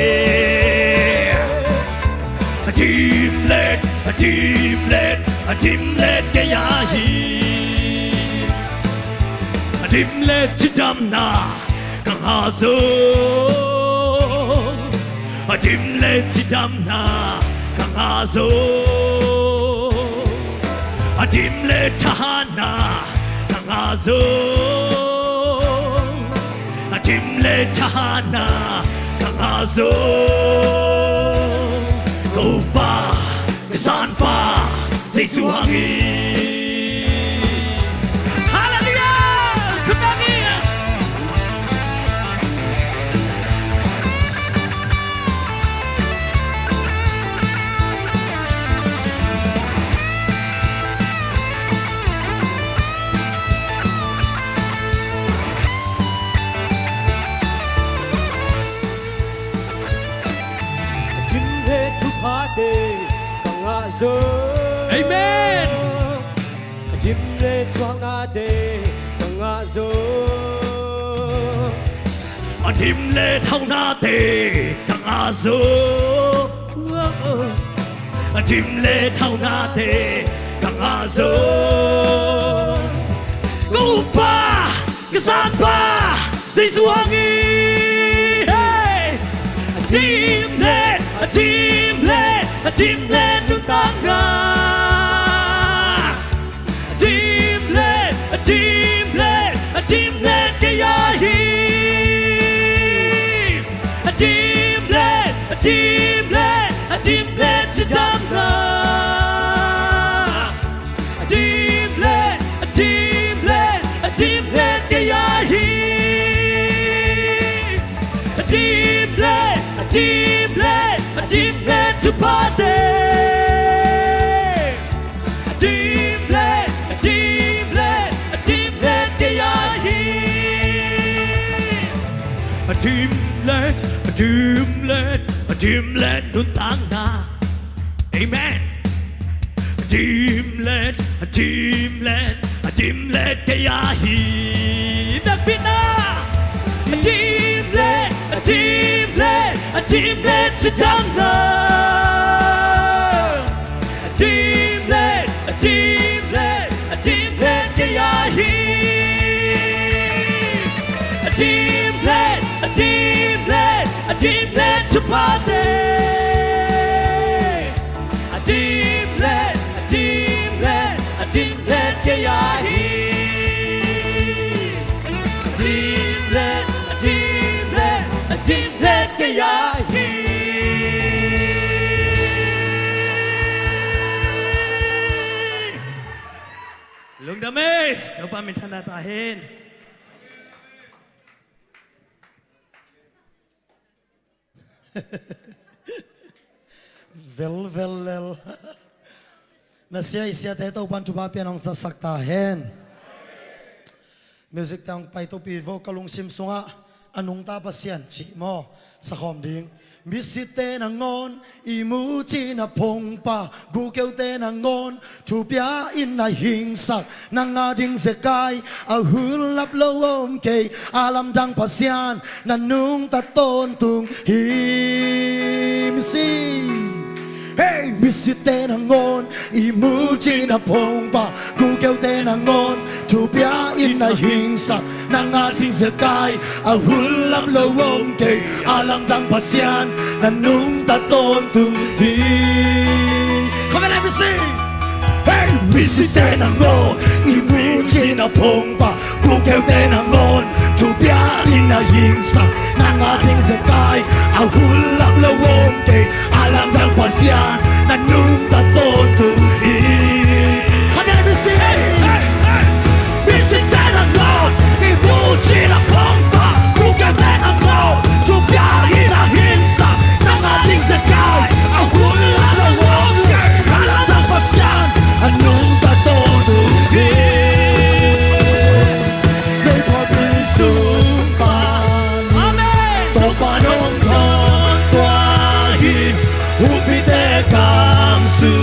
A Dimlet, a dimlet, a dimlet kei ahi. A dimlet cidamna ka ngah zo. A dimlet cidamna ka ngah zo. A dimlet thahatna ka ngah zo. A dimlet thahatna ka ngah zo. Ko Pa, ka Sanpa, Jesu hangin. Halleluiah! Khut beng hi. A dimlet thuphate ka ngah zo. Amen. A dimlet thuhauhnate ka ngah zo. A dimlet hauhnate ka ngah zo. A dimlet hauhnate ka ngah zo. Ko Pa, ka Sanpa, Jesu hangin. Hey! A dimlet, a dimlet, a dimlet nuntakna. A dimlet, a dimlet, a dimlet kei ahi. A dimlet, a dimlet, a dimlet cidamna. A dimlet, a dimlet, a dimlet kei ahi. A dimlet, a dimlet, a dimlet thuphate. A dimlet, a dimlet, a dimlet kei ahi. A dimlet, a dimlet, a dimlet nuntakna. Amen. A dimlet, a dimlet, a dimlet kei ahi. Nakpi-in a dimlet, a dimlet, a dimlet cidamna. A dimlet, a dimlet, a dimlet kei ahi. A dimlet, a dimlet, a dimlet thuphate. A dimlet, a dimlet, a dimlet kei ahi. A dimlet, a dimlet, a dimlet kei ahi. Lungdam ei, Topa minthanna ta hen. Vel, vel, lel. Na sia i siate Topan thupha pian hong zatsak ta hen. Music te hong paitopi vo, ka lungsim sungah a nungta Pasian cih maw, sakhawm ding. Misitte nangawn i mucih na phongpa, gukeute nangawn thupia in na hingsak, nang a ding zekai a hun lap lo om kei, a lamdang Pasian na nungta tawntung hi. Misi, hey, misitte nangawn i mucih na phongpa, gukeute nangawn thupia in na hingsak, nang a ding zekai a hun lap lo om kei, a lamdang Pasian na nungta tawntung hi. Come on, let me sing. Hey, misitte nangawn i mucih na phongpa, gukeute nangawn thupia in na hingsak, nang a ding zekai a hun lap lo om kei, a lamdang Pasian na nungta tawntung hi. Come on, let me sing. Hey, hey, hey. Misitte nangawn i mucih na phongpa, gukeute nangawn thupia in na hingsak, nang a ding zekai a hun lap lo om kei, a lamdang Pasian na nungta tawntung hi. Leiba pi sung pan, amen, Topa nong thawn tua hi. Upite kam su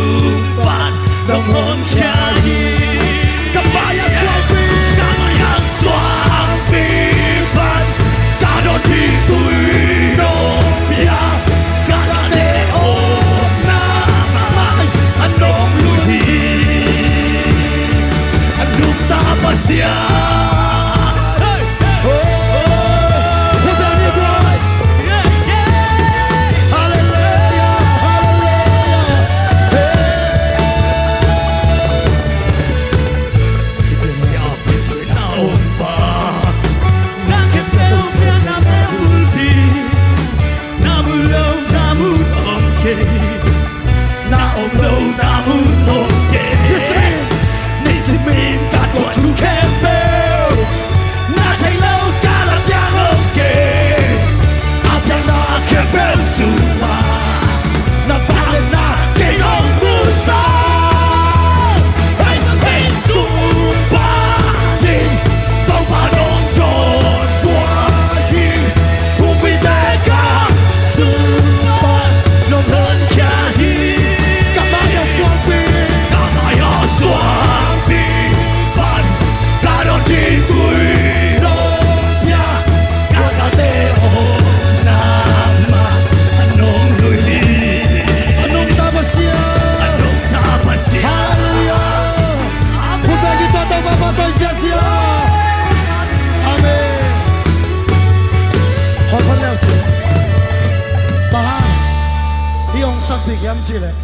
Cih leh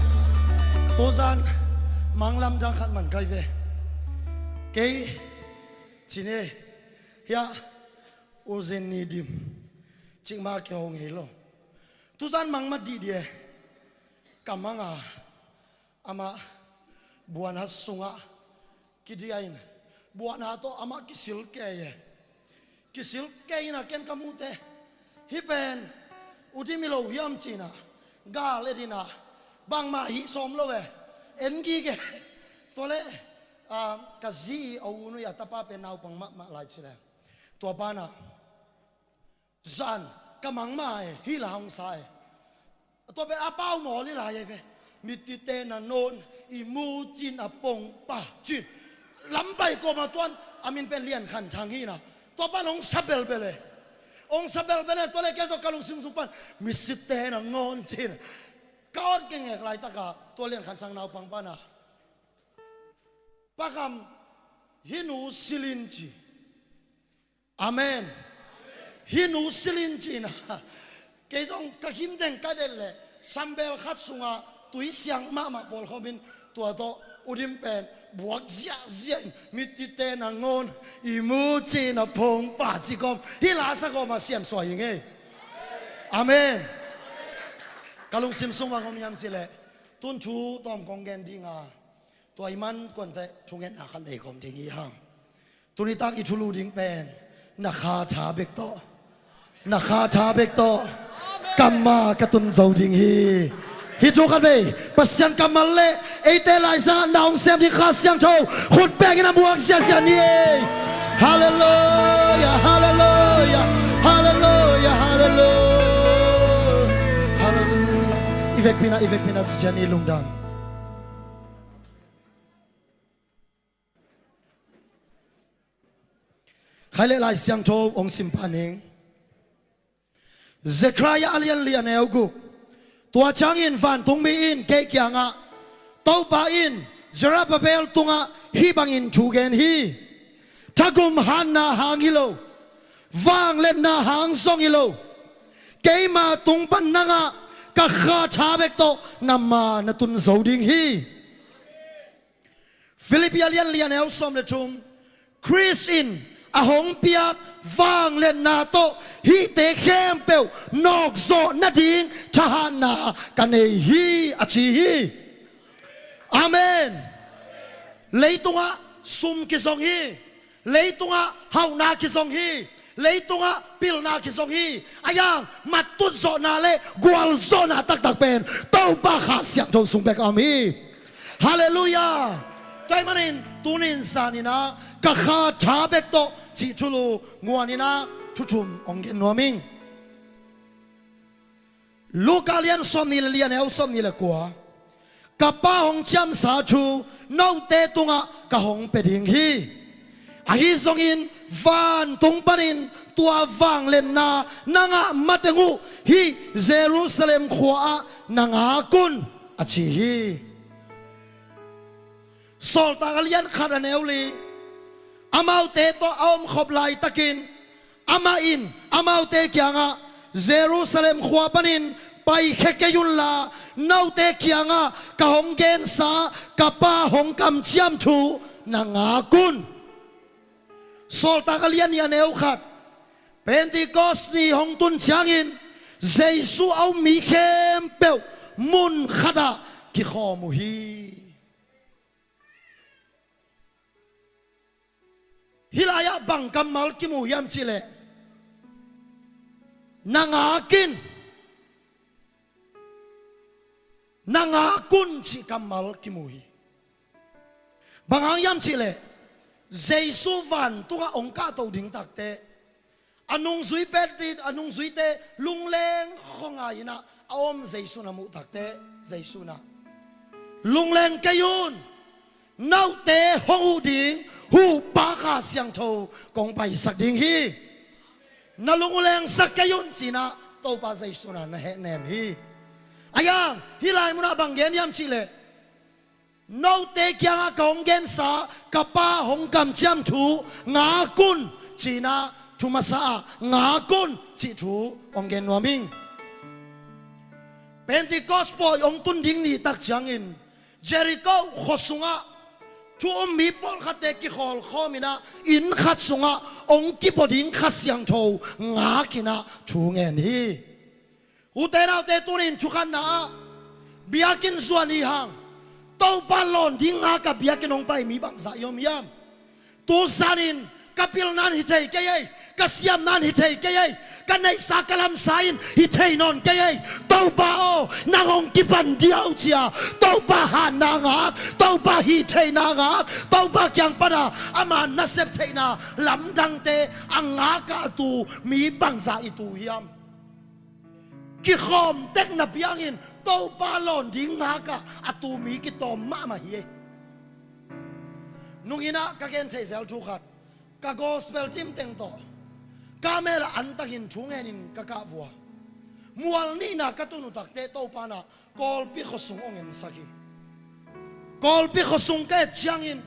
tuzan mang lamdang khat man kai ve. Kei cih ni, hiah U Zen Ni Dim, cikmah kei hong hei lo. Tuzan mang mat dihdih e. Ka mang a, amah buanhat sungah kidiah in, buanhat tawh amah kisil kei e. Kisil kei in a, ken ka muhte, hih pen U Dim hi lo hiam ci-in a, gal et in a, bangmah hih sawm lo e, en gige. Tua leh, ah, ka zi i a u nuih a tapa pen naupang mahmah lai ci leh, tua pa in a, zan ka mang mah e, hih la hong sa e. Tua pen a pau mawl hi lai e ve. Mitite nangawn i mu cin a pongpa cin. Lampai kawm a tuan, a min pen Lian Khan Thang hi in a. Tua pan hong sa belbel e. Hong sa belbel e, tua leh kei zong ka lungsim sung pan, mitite nangawn cin. Ka awt kengek laitak a, tua Lian Khan Thang naupang pa in a, Pa Kham, hih nu sil in ci. Amen. Hih nu sil in ci-in a, kei zong ka khim teng ka det leh, sambel khat sungah tui siang mahmah pawlkhawm in, tua tawh U Dim pen buak ziahziah in, mitite nangawn i mu cin a pongpa ci kawm, hih la sa kawm a siansuah hi ing e. Amen. Ka lungsim sung bang om hiam cih leh, tun thu tawm kong gen ding a, tua ahih man kuante thungetna khat nei kawm ding hi hang. Tuni tak i thulu ding pen, na kha tha bek tawh, na kha tha bek tawh kammal ka tun zo ding hi. Hih thu khat vei Pasian kammal leh eite laizang ah na hong sem ding Kha Siangtho khut bengin a buak ziahziah ni. Halleluiah, halleluiah, halleluiah, halleluiah, halleluiah. I vekpi in a, i vekpi in a, tu ciang i lungdam. Khai leh Lai Siangtho hong sim pah ning. Zekhariah a lian li a neu guk. Tua ciangin vantungmi in kei kiangah, Topa in Zerubbabel tungah hih bangin thu gen hi. Thagum hanna hang hi lo, vangliatna hang zong hi lo, keima tung pan nangah ka Kha tha bek tawh na ma na tun zo ding hi. Filippi a lian li a neu sawm le thum. Khrist in a hong piak vangliatna tawh hihte khempeuh nawkzawh nading thahatna ka nei hi, a ci hi. Amen. Leitungah sum kizong hi. Leitungah hauhna kizong hi. Leitungah pilna kizong hi. A yang, mattut zawhna le gualzawhna taktak pen Topa Kha Siangtho sung bek a om hi. Halleluiah. Tua ahih manin tuni in zan in a, ka Kha tha bek tawh cih thulu nguan in a, thu thum hong gen nuam ing. Luka lian sawmnih le li a neu sawmnih le kua. Ka Pa hong ciamsa thu note tungah ka hong pia ding hi. Ahi zongin vantung panin tua vangliatna na ngah mateng uh hih Jerusalem khua-ah na ngak un, a ci hi. Sawltak a lian khat a neu li. Amaute tawh a omkhop laitakin amah in amaute kiangah, Jerusalem khua panin paikhia kei unla, note kiangah ka hong gensa ka Pa hong kamciam thu na ngak un. Sawltak a lian nih a neu khat. Pentecost ni hong tun ciangin Jesu a um mi khempeuh mun khatah kikhawm uh hi. Hih lai-ah bang kammal kimu hiam cih leh, na ngak in, na ngak un cih kammal kimu hi. Bang hang hiam cih leh, Jesu vantungah hong kahto ding takteh, a nungzui pet, a nungzuite lungleng khuangai in a om Jesu na muh takteh, Jesu na, lungleng kei un, note hong huh ding Huhpa Kha Siangtho kong paisak ding hi. Na lung uh lengsak kei un, ci-in a Topa Jesu na na hehnem hi. A yang, hih lai munah bang gen hiam cih leh, note kiangah ka hong gensa ka Pa hong kamciam thu ngak un, ci-in a thu masa-ah ngak un cih thu hong gen nuam ing. Pentecost pawi hong tun ding ni tak ciangin Jericho khua sungah thu um mi pawlkhatte kikhawlkhawm inah inn khat sungah hong kipua ding Kha Siangtho ngak inah thu ngen hi. Ute naute, tuni in thukhatna ah biakinn zuan i hang Topa lawn ding ngak a biakinn hong pai mi bangzah i om hiam? Tu zanin ka pilna in hi thei kei ei, ka siamna in hi thei kei ei, ka neihsa ka lamsa in hi thei nawn kei ei. Topa aw, nang hong kipan diau cia, Topa hanna ngak, Topa hih theihna ngak, Topa kiang pana ama nasep theihna lamdangte a ngak a tu mi bangzah i tu hiam? Kikhawm tekna piangin Topa lawn ding ngak a a tu mi kitawm mahmah hi ei. Nung inah ka gen thei zel thu khat, ka gospel team teng tawh Karmel ah antakin thu ngenin ka kah vua. Mual nihna ka tun uh takte Topa inah Kawlpi khua sung hong ensak hi. Kawlpi khua sung ka et ciangin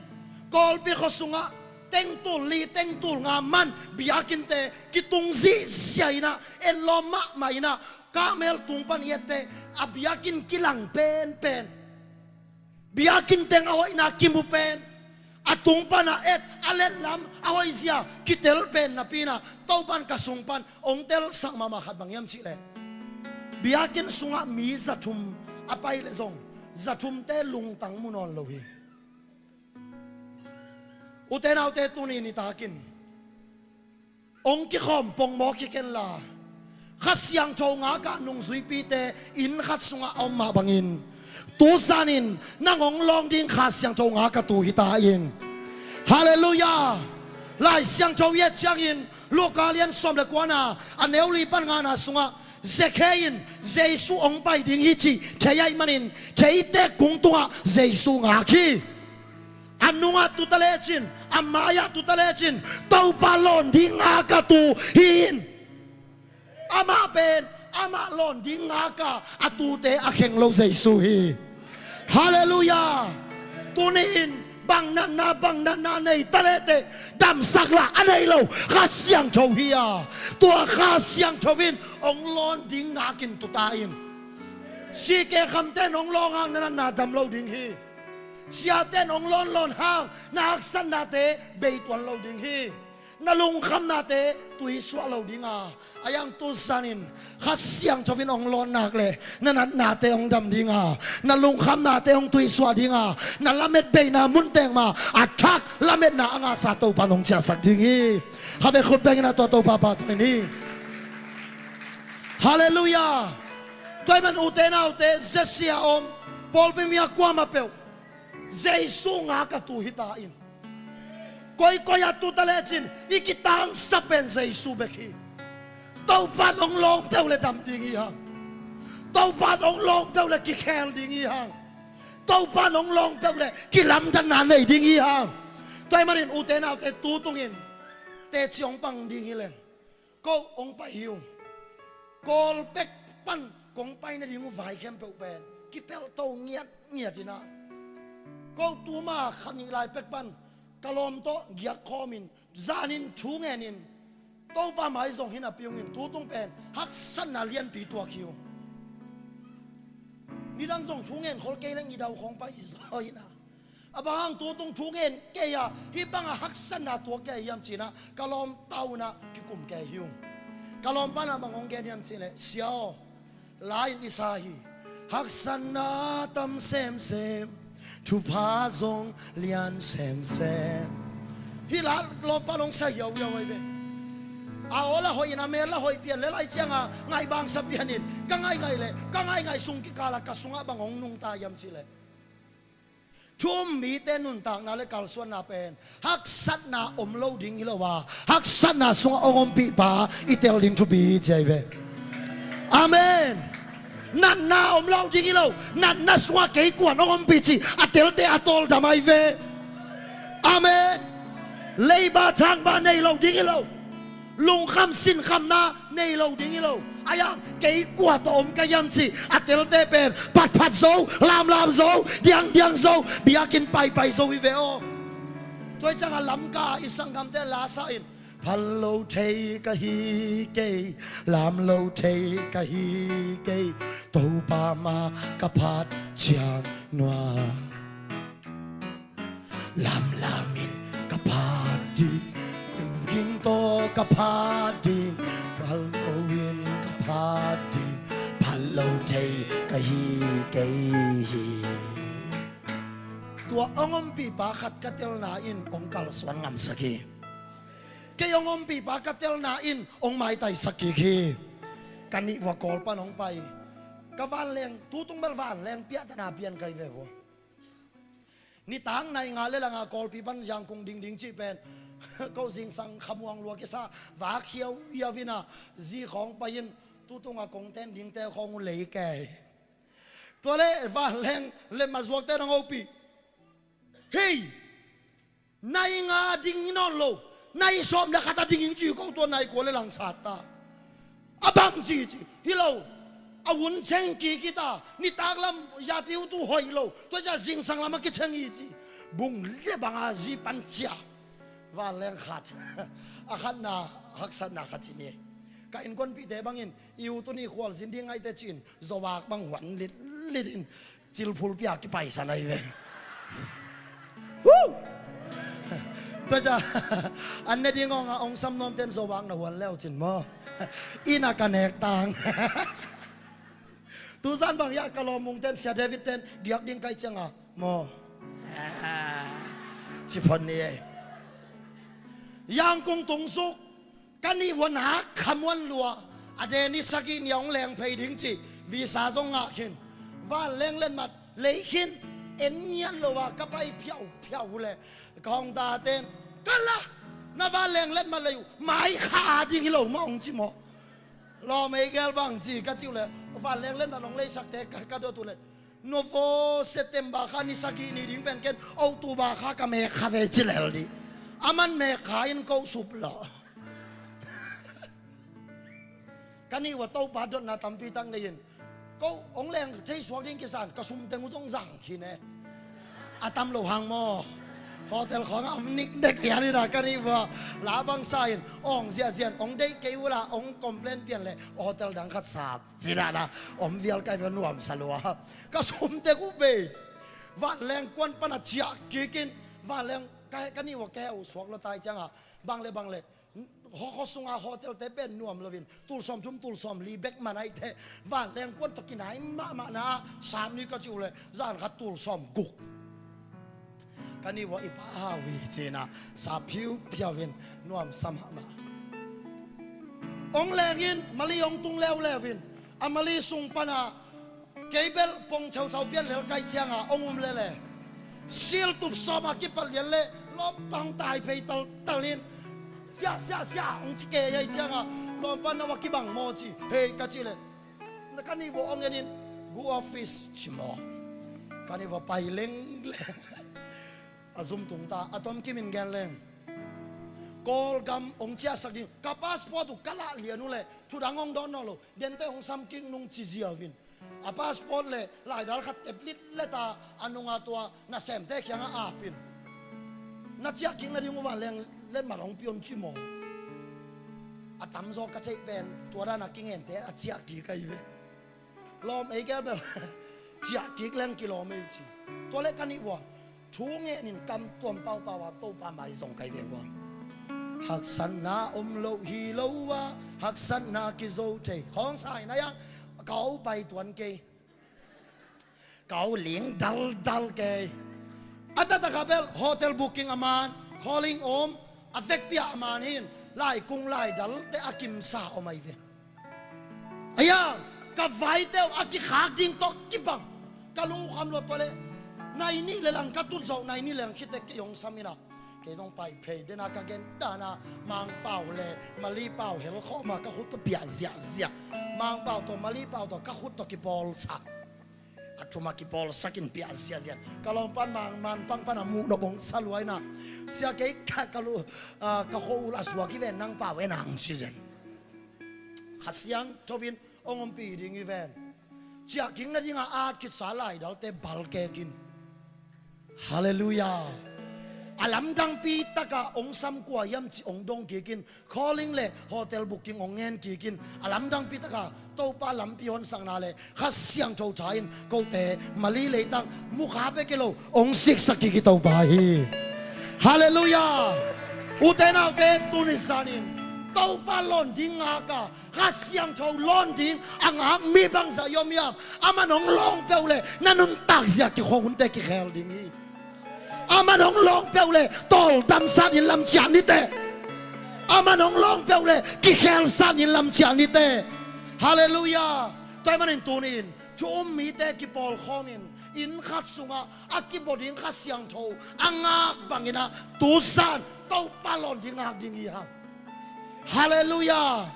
Kawlpi khua sungah tengtul li tengtul nga man biakinnte kitung zihziah inah, etlawm mahmah inah, Karmel tung pan i etteh a biakinn kilang penpen, biakinn teng a hoihna kimu pen, a tung pan a et a letlam a hoihzia kitel pen napi inah Topa in ka sung pan hong telsak mahmah khat bang hiam cihleh, biakinn sungah mi zathum a pai leh zong zathumte lungtang mu nawn lo hi. Ute naute, tuni nitakin hong kikhawm pongmawk hi kenla, Kha Siangtho ngak a nungzuipite inn khat sungah a om mah bangin tu zanin nang hong lawng ding Kha Siangtho ngak a tu hi ta in. Halleluiah. Lai Siangtho i et ciangin Luka lian sawm le kuana a neu li pan ngana sungah Zakhe in Jesu hong pai ding hi cih thei ahih manin theitek kung tungah Jesu ngak hi. A nungah tuta lecin, a mai-ah tuta lecin Topa lawn ding ngak a tu hi in. Amah pen amah lawn ding ngak a a tute a kheng lo Jesu hi. Halleluiah. Tuni in bang natna bang natna nei ta lehteh damsak lah a nei lo Kha Siangtho hi a, tua Kha Siangtho in hong lawn ding ngakin tuta in. Sike khamte in hong lawng hang na natna dam lo ding hi. Siate in hong lawnlawn hang na haksatnate beituan lo ding hi. Na lungkhamnate tuisuah lo ding a, a yang tu zanin Kha Siangtho in hong lawn nak leh na natnate hong dam ding a, na lungkhamnate hong tuisuah ding a, na lamet beina mun teng mah a thak lametna a ngahsa Topa in hong ciahsak ding hi. Khaveh khut bengin a tua Topa pahtawi ni. Halleluiah. Tua ahih man ute naute, Jesse a om, pawlpi mi a kuamah peuh Jesu ngak a tu hi ta in. Koikoi a tuta lecin i kitangsa pen Jesu bek hi. Topa in hong lawng peuh le dam ding hi hang. Topa in hong lawng peuh le kikhel ding hi hang. Topa in hong lawng peuh le kilamdanna nei ding hi hang. Tua ahih manin ute naute, tu tungin teci hong pang ding hi leng ko hong pai hi ung. Kawl pek pan kong pai nading uh vai khempeuh pen kipelhto ngiatngiat inah, ko tuma khat nih lai pek pan ka lawm tawh giak khawmin zanin thu ngenin Topa mai zong hi napi ungin tu tung pen haksatna lianpi tuak hi ung. Nidang zong thu ngen khol kei leng i dau khawng pai zaw inah, a bang hang tu tung thu ngen kei a hih bangah haksatna tuak kei hiam cinah ka lawm tau inah kikum kei hi ung. Ka lawm panah bang hong gen hiam cihleh, sia aw, la in i sa hi. Haksatna tam semsem, thupha zong lian semsem. Hih la lawm pan hong sa hiauhiau ahi ve. A aw la hoih in a mel la hoih pian le lai cianga ngaihbangsa pianin ka ngaihngaih leh ka ngaihngaih sung kikalah ka sungah bang hong nungta hiam cihleh, thu um mite nuntakna le kalsuanna pen haksatna om lo ding hi lo a, haksatna sungah hong ompihpa i tel ding thupi hi ci ahi ve. Amen. Natna om lo ding hi lo, natna sungah kei kuan hong ompih cih a telte a tawldam ahi ve. Amen. Leiba thangba nei lo ding hi lo. Lungkham sinkhamna nei lo ding hi lo. A yang kei kua tawh om ka hiam cih a telte pen phatphat zo, lamlam zo, diangdiang zo, biakinn paipai zo hi ve aw. Tua hi ciangah Lamka i sanggamte lasa in Phal lo thei ka hi kei, lam lo thei ka hi kei, Topa ma ka phat ciang nua. Lamlam in ka phat ding, singking tawh ka phat ding, phal lo in ka phat ding, phal lo thei ka hi kei hi. Tua hong ompihpa khat ka telna in hong kalsuan ngamsak hi. Kei hong ompihpa ka telna in hong maitaisak kik hi. Ka nih vua Kawl pan hong pai. Ka vanleng, tutung bel vanleng piahtana pian kai ve vua. Nitak nai nga le langa Kawlpi pan Yangon ding ding cih pen ko zingsang khamuang lua kisa, vak hiauhiau ina zi khawng pai in, tutunga kong ten dingte khawng uh lei kei. Tua le vanleng letmat zuakte nang opi. Hei! Nai nga ding hi nawn lo, nai sawm le khat a ding ing ci ko, tua nai kua le langsat ta. A bang ci ci hi lo. A hun ceng kik hi ta, nitak lam yati uh tu hoih lo, tua cia zingsang lam a kiceng hi ci. Bung le banga zi pan cia. Vanleng khat. A khatna haksatna khat ci ni. Ka innkuanpihte bangin i u tu ni khual zin ding ngaihte ci-in, zawak bang huan litlit in, cilphul pia kipaisan ahi ve. Woo! Tua cia an ne ding hong a hong sam nuamten zawak na huan leu cin maw? Ina ka nek tang. Tuzan bang ya ka lawmungten, Sia David ten giak ding kai cianga maw? Ci phot ni ei. Yangon tung suk. Ka nih vua nak khamuan lua, a de ni sagih ni a hong leng phei ding ci, visa zong ngah khin. Vanleng letmat lei khin, en ngiat lo a ka pai phiauh phiauh uh le ka hong tate in, ka la, na vanleng letmat lei uh mai kha a ding hi lo mah hong ci maw? Lawm ei gel bang ci ka ci uh le, vanleng letmat hong leisakte ka, ka dot uh le, Novo September kha ni sagih ni ding pen ken October kha ka mek kha ve ci lel dih. A man mek kha in ko sup lawh. Ka nih vua Topa dotna tampi tak nei in, ko hong leng thei suak ding kisan, ka sum teng uh zong zang khin e. A tam lo hang maw? Hotel khawng a om niknek pian ina ka nih vua la bangsa in, ong ziahziah in, ong deih kei uh la, ong complain pian le hotel dang khat sap. Ci dahna om vial kai vua nuamsa lua. Ka sum teng uh bei. Vanleng kuan pan a ciah kik in, vanleng ka, ka nih vua ka heh uh suak lua tai cianga, bang le bang le, khuasunga hotelte pen nuam loin, tul sawm thum, tul sawm li bek man aite, vanleng kuan tawh kinai mahmahna ah, sam ni ka ci uh le, zan khat tul sawm guk. Ka nih vua i pa hau hi cina, sa phiuphiau in nuamsa mahmah. Ong leng in, mali ong tung leuleu in, a mali sung pana, kei bel pong chauchau pian lel kai cianga ong um lele. Siltup sawma kipal lian le, lawmpa ong tai phei taltal in, sia, sia, sia, ong ci kei hei cianga, lawmpa na wa kibang maw ci, hei ka ci le. Na ka nih vua ong en in, gu office ci maw? Ka nih vua pai lengleng. A zum tung ta, a tom kimin gen leng. Kawlgam ong ciahsak ding, ka passport uh ka lah lian uh le, thudang ong dawn nawn lo, dente ong sam kik nung ci ziau in. A passport le laidal khat tep litlet a, a nunga tua nasemte kiangah ap in. Na ciah kik nading uh vanleng letmat ong pia un ci maw? A tamzaw ka theih pen, tua dana kingente a ciah kik ahi ve. Lawm ei gel bel. Ciah kik leng kilawm ei ci. Tua le ka nih vua thu ngen in kam tuam paupau a Topa mai zong kai ve vua. Haksatna om lo hi lo a, haksatna kizo thei. Khawng sa in a yang, ka au pai tuan kei. Ka au ling daldal kei. A taktak a bel hotel booking a man, calling om, a vekpi a man hi in, laikung laidalte a kimsa om ahi ve. Aya, ka vaite uh a kikhak ding tawh kibang. Ka lung uh kham luat tua le, nai nih le lang ka tut zawh, nai nih le lang khite kei hong sam ina. Kei zong pai phei dena ka gen dana, Mangpau le Malipau hel khawma ka khut tawh piah ziahziah. Mangpau tawh Malipau tawh ka khut tawh kipawlsak. A thuma kipawlsak in piah ziahziah. Ka lawmpan mang manpang pana muh nop hong sa luaina. Sia kei ka, ka lu, ah, ka kho ul a suak hi ven nang pau en ang ci zen. Kha siang thovin hong ompih ding hi ven. Ciah kik nadinga at khitsa laidalte bal kekin. Halleluiah. a lamdangpi taka hong sam kua hiam cih hong dong kik in, calling le hotel booking hong ngen kik in, a lamdangpi taka Topa lampi honsakna le Kha Siangtho tha in kote Mali leitang mukha bek hi lo hong siksak kik hi Topa hi. Halleluiah. Ute naute, tuni zanin Topa lawn ding ngaka Kha Siangtho lawn ding a ngak mi bangzah i om hiam? Aman hong lawng peuh le na nuntak zia kikhong hunte kikhel ding hi. Aman hong lawng peuh le tawldamsat in lamciah nite. Aman hong lawng peuh le kikhelsan in lamciah nite. Halleluiah. Tua ahih manin tuni in thu um mite kipawlkhawm in inn khat sungah a kibaw ding Kha Siangtho a ngak bangin ah tu zan Topa lawn ding ngak ding hi hang. Halleluiah.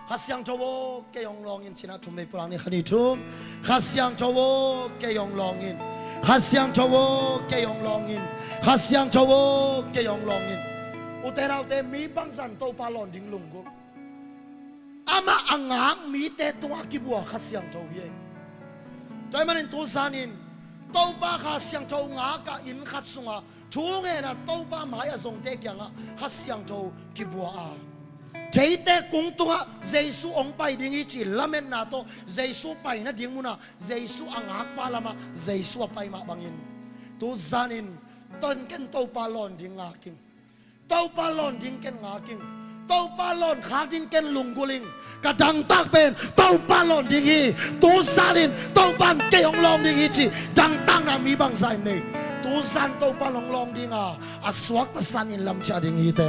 Kha Siangtho aw, kei hong lawng in, ci-in ah thum vei pulak ni, khat, nih, thum. Kha Siangtho aw, kei hong lawng in. Kha Siangtho aw, kei hong lawng in. Kha Siangtho aw, kei hong lawng in. Ute naute, mi bangzah in Topa lawn ding lunggulh. Amah a ngak mite tungah a kibua Kha Siangtho hi. Tua ahih manin tu zanin Topa Kha Siangtho ngaka inn khat sungah thu ngen a Topa mai a zongte kiangah Kha Siangtho kibua a, theite kung tungah Jesu hong pai ding hi cih lametna tawh Jesu pai nading munah Jesu a ngakpa lamah Jesu a pai mah bangin tu zanin ken Topa lawn ding ngak ing. Topa lawn ding ken ngak ing. Topa lawn khak ding ken lunggulh ing. Ka dangtak pen Topa lawn ding hi. Tu zanin Topa in kei hong lawng ding hi cih dangtakna mi bangzah in nei. Tu zan Topa in hong lawng ding a, a suakta san in lamciah ding hi te.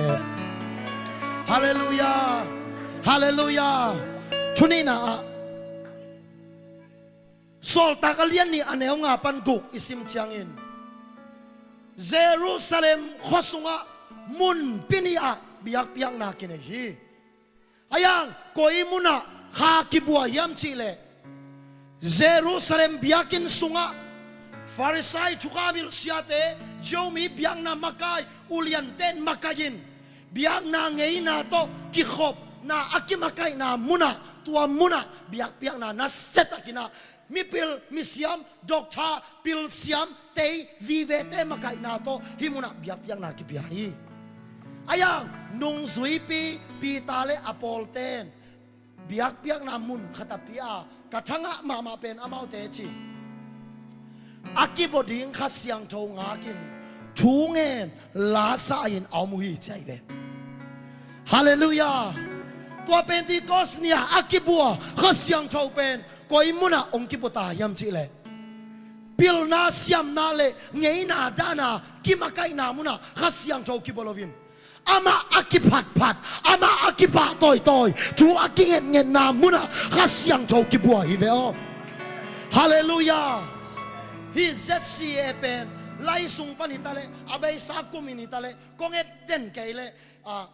Halleluiah. Halleluiah. Thu nihna ah Sawltak a lian nih a neu nga pan guk i sim ciangin Jerusalem khua sungah munpi nih ah biakpiakna kinei hi. A yang koi munah kha kibua hiam cih leh Jerusalem biakinn sungah Farisai, thukham hilh siate, Jew mi biakna makai uliante in makaih in biakna ngeina tawh kikhopna a kimakaihna munah, tua munah biakpiakna nasia takin ah mipil, misiam, doctor, pilsiam, tei, vivete makaihna tawh hih munah biakpiakna kipia hi. A yang nungzuipi Peter le a pawlten biakpiakna mun khat a pia a, ka thangah mahmah pen amaute ci a kibaw ding Kha Siangtho ngakin thu ngen lasa in a om uh hi ci ahi ve. Halleluiah. Tua Pentecost ni-a a kibua Kha Siangtho pen koi munah hong kibua ta hiam cih leh pilna siamna le ngeina dahna kimakaihna munah Kha Siangtho kibua loin amah a kiphatphat, amah a kipah tawitawi, thu a kingetngetna munah Kha Siangtho kibua hi ve aw. Halleluiah. Hih Z C A pen lai sung pan hi ta leh, a beisa kum in hi ta leh, kong et den kei leh, a,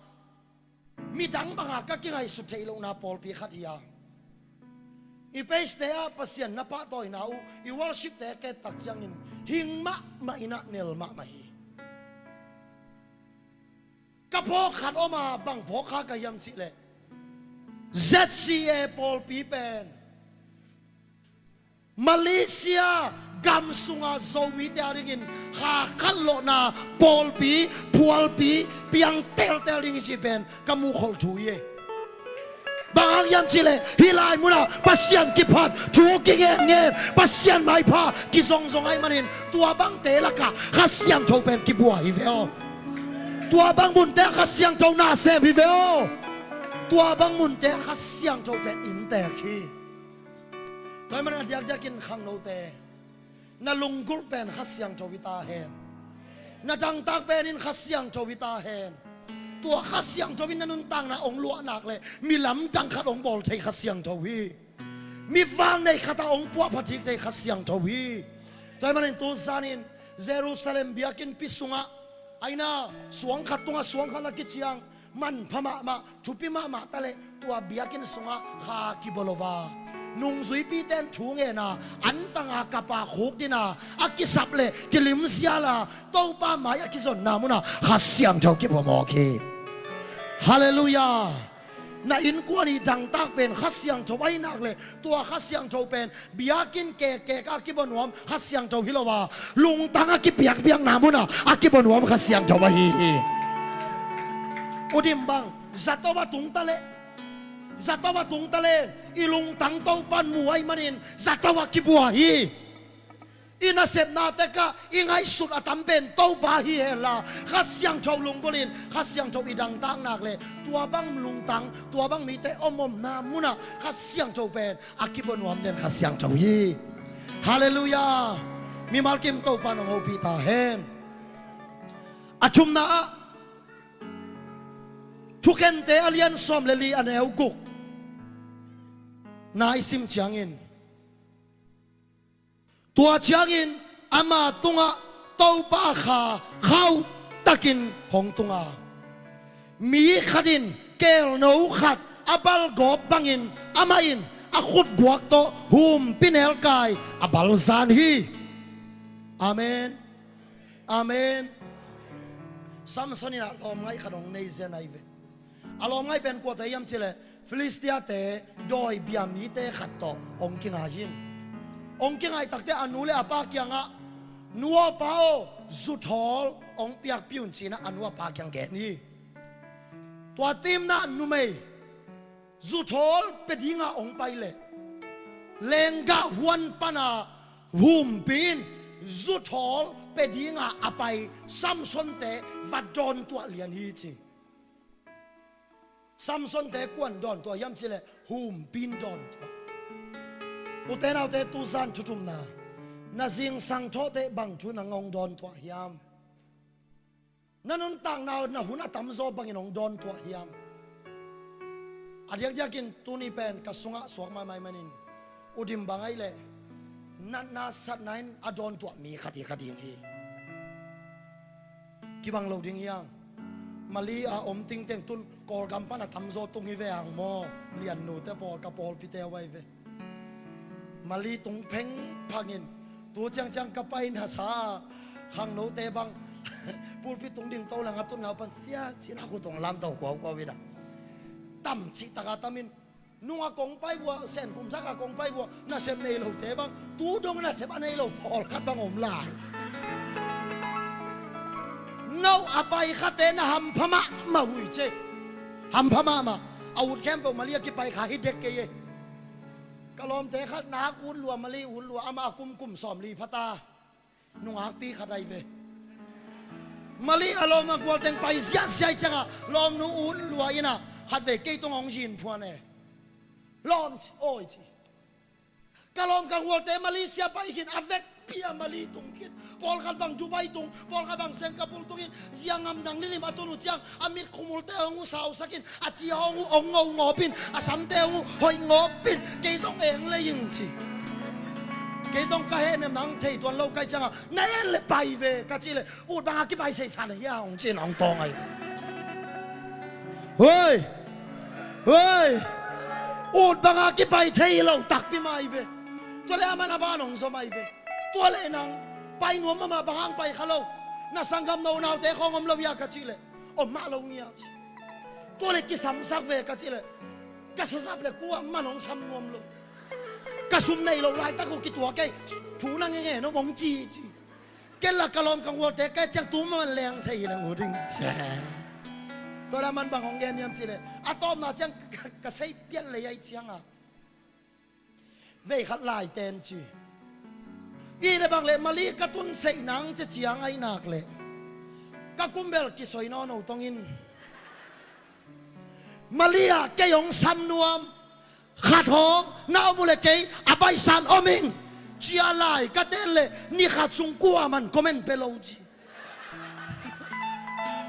midang banga ka kingaihsut theih lohna pawlpi khat hi a, i pagete ah Pasian na pahtawina uh, i worshipte ka et tak ciangin hing mahmah in ah nel mahmah hi. Ka phawk khat om a, bang phawk kha ka hiam cih leh Z C A pawlpi pen Malaysia gam sunga Zomite a dingin kha khat lawhna pawlpi, phualpi piang teltel ding hi cih pen ka muhkholh thu hi. Bang hang hiam cih leh hih lai munah Pasian kiphat, thu kingenngen, Pasian maipha kizongzong ahih manin tua bangte lakah Kha Siangtho pen kibua hi ve aw. Tua bang munte Kha Siangtho nasem hi ve aw. Tua bang munte Kha Siangtho pen inntek hi. Tua ahih manin a diakdiakin khangnote, na lunggulh pen Kha Siangtho hi ta hen. Na dangtak pen in Kha Siangtho hi ta hen. Tua Kha Siangtho in na nuntakna hong luah nak leh mi lamdang khat hong bawl thei Kha Siangtho hi. Mi vangnei khat a hong puahphat kik thei Kha Siangtho hi. Tua ahih manin tu zanin Jerusalem biakinnpi sungah, aina, suang khat tungah suang khat la kiciang, manpha mahmah, thupi mahmah ta leh tua biakinn sungah kha kibua lo a, nungzuipite in thu ngen a, an tanga kapa khukdin a, a kisap leh kilimsial a, Topa mai a kizonna munah Kha Siangtho kibua mawk hi. Halleluiah. Na innkuan i dangtak pen Kha Siangtho ahi nak leh, tua Kha Siangtho pen biakinn kekek a kibaw nuam Kha Siangtho hi lo a, lungtang a kibiakbiakna munah a kibaw nuam Kha Siangtho ahi hi. U Dim bang, zato a tung ta leh, zato a tung ta leh, i lungtang Topan mu ahih manin zato a kibua hi. I nasepna tekah i ngaihsut a tam pen Topa hi henla, Kha Siangtho lunggulhin, Kha Siangtho i dangtak nak leh, tua bang lungtang, tua bang mite om omna munah Kha Siangtho pen a kibaw nuam den Kha Siangtho hi. Halleluiah. Mimal kim Topa nong hopih ta hen. A thumna ah, Thukhente a lian sawm le li a neu guk na i sim ciangin, tua ciangin ama tungah Topa Kha khauhtakin hong tung a, mi khat in keelno khat a balgawp bangin amah in a khutguak tawh humpinelkai a balzan hi. Amen. Amen. Samson in a lawmngaih khat hong nei zen ahi ve. A lawmngaih pen kuate hiam cih leh, Filistiate dawi bia mite khat tawh hong kingai hi. Hong kingai takteh a nu le a pa kiangah, "Nu aw pa aw, zuthawl hong piakpih un," ci-in a nu a pa kiang gen hi. Tua timna numei zuthawl pia dinga hong pai leh, lenggah huan pana humpin zuthawl pia dinga a pai Samsonte va dawntuah lian hi ci. Samsonte kuan dawntuah hiam cih leh humpin dawntuah. Ute naute, tuzan thu thumna, na zingsang thawhte bang thu nang hong dawntuah hiam? Na nuntakna na hun a tamzaw bangin hong dawntuah hiam? A diakdiakin tuni pen ka sungah suak maimai manin, U Dim bang ahih leh natna satna in a dawntuah mi khat hi kha ding hi. Kibang lo ding hi hang. Mali a om tingteng tun Kawlgam pan a tamzaw tung hi ve hang maw? Liannute pawl, ka pawlpite uh ahi ve. Mali tung phengphangin, tu ciangciang ka pai nasa a, khangnote bang pulpit tung ding to leng a tun naupan sia cina khut hong lamto kuaukuau in a, tam cih taka tamin, nung a kong pai vua, Senkum sak a kong pai vua, nasep nei lote bang, tu dong nasep a nei lo pawlkhat bang om lai. No a pai khate na hampha mahmah uh hi ci. Hampha mahmah. A ut khempeuh Mali a kipai kha hi dek kei e. Ka lawmte khat nak ut lua, Mali ut lua, amah a kum kum sawmli phata. Nungakpi khat ahi ve. Mali a lawm a gualteng pai ziahziah ciangah lawmnu ut lua in a, khatvei kei tungah hong zin phuan e. Lawm ci, awi ci. Ka lawm ka gualte Malaysia pai khin, a vekpi a Mali tung khin. Pawlkhat bang Dubai tung, pawlkhat bang Singapore tung in, zia ngam dang lilim a tun uh ciang, a mit khumulte hong uh sausak in, a ci hong uh hong ngo ngawp in, a samte hong uh hoih ngawp in, kei zong eng lei ing ci. Kei zong ka hehnem nang thei tuan lo kai ciangah, na en le pai ve ka cih leh, ut banga kipai sei sa na hia hong ci in hong tawng ahi. Hoi! Hoi! Ut banga kipai thei lo takpi mah ahi ve. Tua leh aman a ban hong zom ahi ve. Tua leh nang pai nuam mahmah, bang hang pai kha lo? Na sanggam no naute khawng om lo hia ka cih leh, om mah lo ngia ci. Tua leh kisamsak ve ka cih leh, ka sasap leh kuaman hong sam nuam lo. Ka sum nei lo laitak uh kituak ei, thu na ngenge no hong ci ci. Ken la ka lawm ka gualte ka et ciang tu man leng thei hi leng uh ding ci. Tua leh aman bang hong gen hiam cih leh, a tawpna ciang ka, ka sei piat lei ahi ciangah, vei khat lai ten ci. Ih leh bang leh Mali ka tun seih nang ci ciang ahi nak leh, ka kumbel kisoi nawno tong in, Mali ah kei hong sam nuam khat hong na om uh leh kei a baihsan om ing ci a lai ka ten leh, ni khat sung kuaman comment pia lo ci.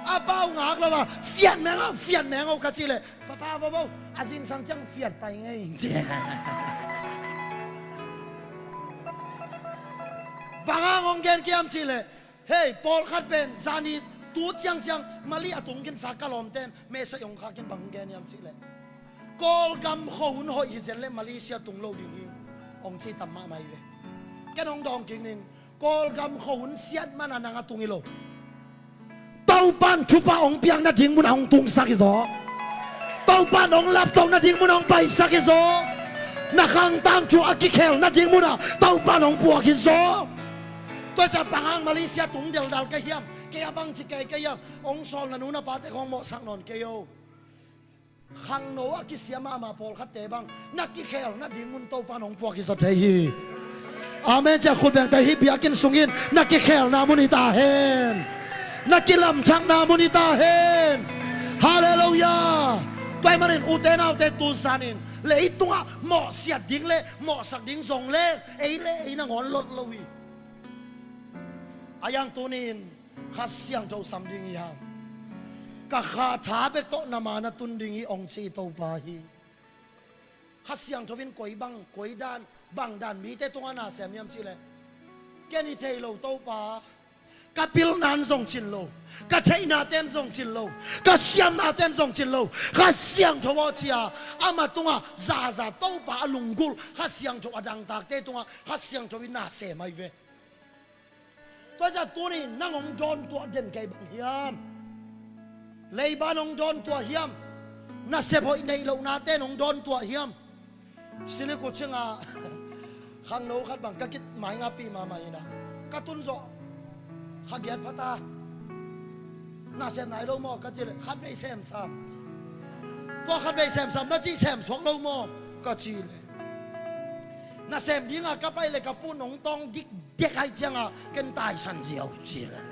A pau ngak lo a, fiat meng a, fiat meng a ka cih leh, papa vo vo, a zingsang ciang fiat pai ngei ci. Bang hang hong gen kiam cih leh, hei, pawlkhat pen zani tu ciangciang Mali a tung khinsa ka lawmten message hong khak in bang hong gen hiam cih leh, Kawlgam khuahun hoih hi zen leh Malaysia tung lo ding hi hong ci tam mahmah hi ve. Ken hong dawng kik ning, Kawlgam khuahun siat mana nang a tung hi lo. Topan thupha hong piak nading mun a hong tungsak hi zaw. Topa in hong laptoh nading munah hong paisak hi zaw. Na khangtang thu a kikhel nading munah Topa in hong puak hi zaw. Tua ciang bang hang Malaysia tung deldal ka hiam, kei a bangci kei ka hiam, hong sawl na nu na pate khawng mawhsak nawn kei o. Khangno a kisia mahmah pawlkhatte bang na kikhel nading mun Topa in hong puak hi zaw thei hi. Amen. Ciah khut bengte, hih biakinn sungin na kikhelna mun hi ta hen. Na kilamthakna mun hi ta hen. Halleluiah. Tua ahih manin ute naute, tu zanin leitungah mawhsiat ding le mawhsak ding zong leng ei le ei nangawn lot lo hi. A yang tunin Kha Siangtho sam ding hi hang. Ka kha tha bek tawh na ma na tun ding hi hong ci Topa hi. Kha Siangtho in koi bang, koi dan, bang dan mite tungah na sem hiam cih leh, ken hi thei lo Topa, ka pilna in zong cin lo, ka theihna ten zong cin lo, ka siamna ten zong cin lo, Kha Siangtho aw ci-a amah tungah zaza Topa a lunggulh Kha Siangtho a dangtakte tungah Kha Siangtho in na sem ahi ve. Tua ciah tuni nang hong dawntuah den kei bang hiam? Leiba in hong dawntuah hiam? Nasep hoih neih lohna ten hong dawntuah hiam? Silikut cingah khangno khat bang ka kit mai ngapi mahmah inah, ka tun zawh kha giat phata. Nasep nai lo maw ka cih leh, khatvei sem sam. Tua khatvei sem sam na cih sem suak lo maw ka cih leh, nasem dingah ka pai leh ka pu'n hong tawng dik dek ahih ciangah ken taisan ziau ci leh.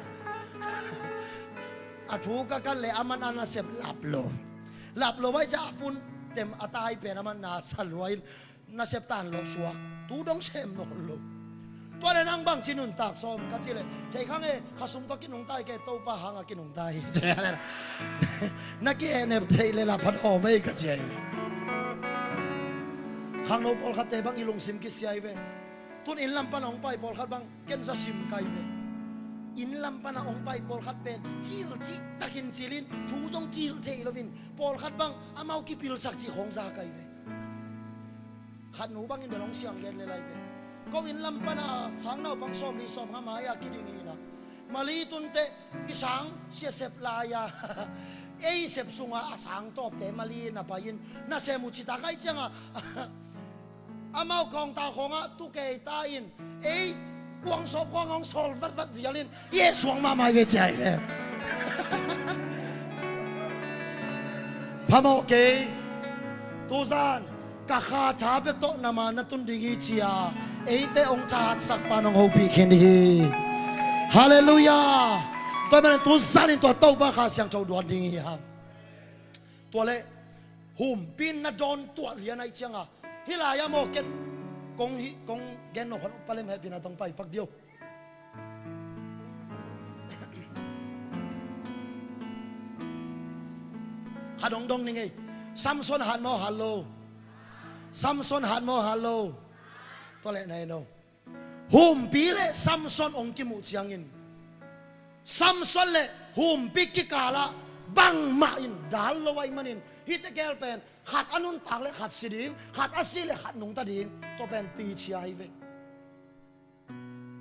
A thu ka kan leh aman a nasep lap lo. Lap lo ahih ciang a pu'n tem a tai pen aman na sa lua in nasep tan lawh suak. Tu dong sem nawn lo. Tua leh nang bangci nuntak sawm ka cih leh, thei kha nge, kha sum tawh kinungta hi kei, Topa hangah kinungta hi. Na kihehnep theih leh la phat awm ei ka ci ahi ve. Khangno pawlkhatte bang i lungsim kisia hi ve. Tun inn lam pana hong pai pawlkhat bang ken za sim ka hi ve. Inn lam pana hong pai pawlkhat pen cil cihtakin cil in, thu zong kihilh thei loin, pawlkhat bang amau kipilsak cih khawng za ka hi ve. Khat nu bangin bel hong siang gen lel ahi ve. Ko inn lam pana sang naupang sawmli sawmnga mai-a kiding hi inah, mali tunteh i sang sia sep lai-a ei sep sungah a sang tawpte mali na pai-in nasem uh citak ahih ciangah amau kawngta khawngah tu kei ta in, ei kuang sawp khawng hong sawl vatvat vial in, i suang mahmah hi ve ci ahi ve. Phamawh kei. Tuzan ka kha tha bek tawh na ma na tun ding hi ci-a eite hong thahatsak pa in hong hopih khin hi. Halleluiah. Tua ahih manin tuzanin tua Topa Kha Siangtho duan ding hi hang. Tua leh humpi in na dawntuah lian ahih ciangah, hih lai-ah maw ken kong hih kong gen nop khat palem hehpihna tawh pai pak dih o. Khat hong dong ning ei. Samson hat maw hat lo? Samson hat maw hat lo? Tua leh na en o. Humpi le Samson hong kimuh ciangin, Samson le humpi kikalah bangmah in dal lo ahih manin, hihte gel pen khat a nuntak le khat si ding, khat a si le khat nungta ding, tua pen tichia hi ve.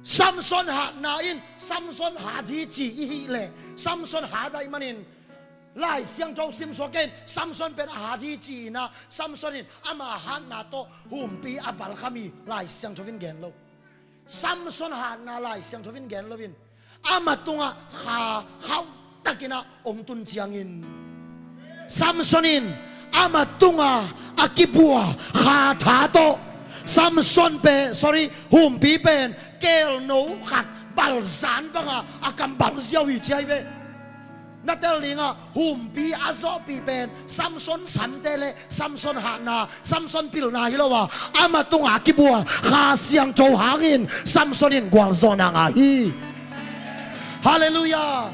Samson hatna in Samson hat hi ci i hih leh, Samson hat ahih manin Lai Siangtho simsuak kei in, Samson pen a hat hi ci inah, Samson in ama hatna tawh humpi a balkham hi, Lai Siangtho in gen lo. Samson hatna Lai Siangtho in gen loin, ama tungah kha khauhtakinah hong tun ciangin, Samson in ama tungah a kibua kha tha tawh Samson pen, sorry, humpi pen kelno khat balzan banga a kam bal ziau hi ci ahi ve. Na tel dingah humpi a zawhpih pen Samson samte le Samson hatna, Samson pilna hi lo a, ama tungah a kibua Kha Siangtho hangin Samson in gualzawhna ngah hi. Halleluiah.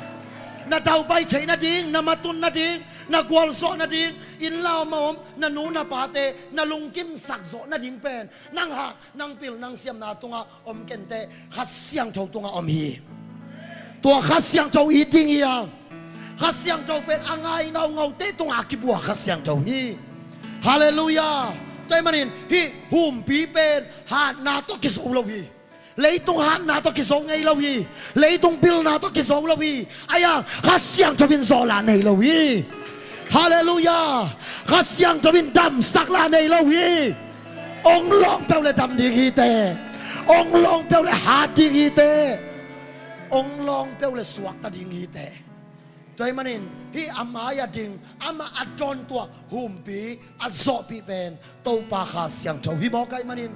Na daupai theih nading, na matun nading, na gualzawh nading, inn lam a om na nu na pate na lungkimsak zawh nading pen nang hak, nang pil, nang siamna tungah om kenteh, Kha Siangtho tungah om hi. Tua Kha Siangtho i ding hi a, Kha Siangtho pen a ngai ngaungaute tungah a kibua Kha Siangtho hi. Halleluiah. Tua ahih manin hih humpi pen hatna tawh kizo lo hi. Leitung hatna tawh kizo ngei lo hi. Leitung pilna tawh kizo lo hi. Ahi hang Kha Siangtho in zawhlah nei lo hi. Halleluiah. Kha Siangtho in damsak la nei lo hi. Ong lawng peuh le dam ding hi teh. Ong lawng peuh le hat ding hi teh. Ong lawng peuh le suakta ding hi teh. Tua ahih manin hih a mai-ah ding, amah a dawntuah, humpi a zawhpih pen Topa Kha Siangtho hi mawk ahih manin,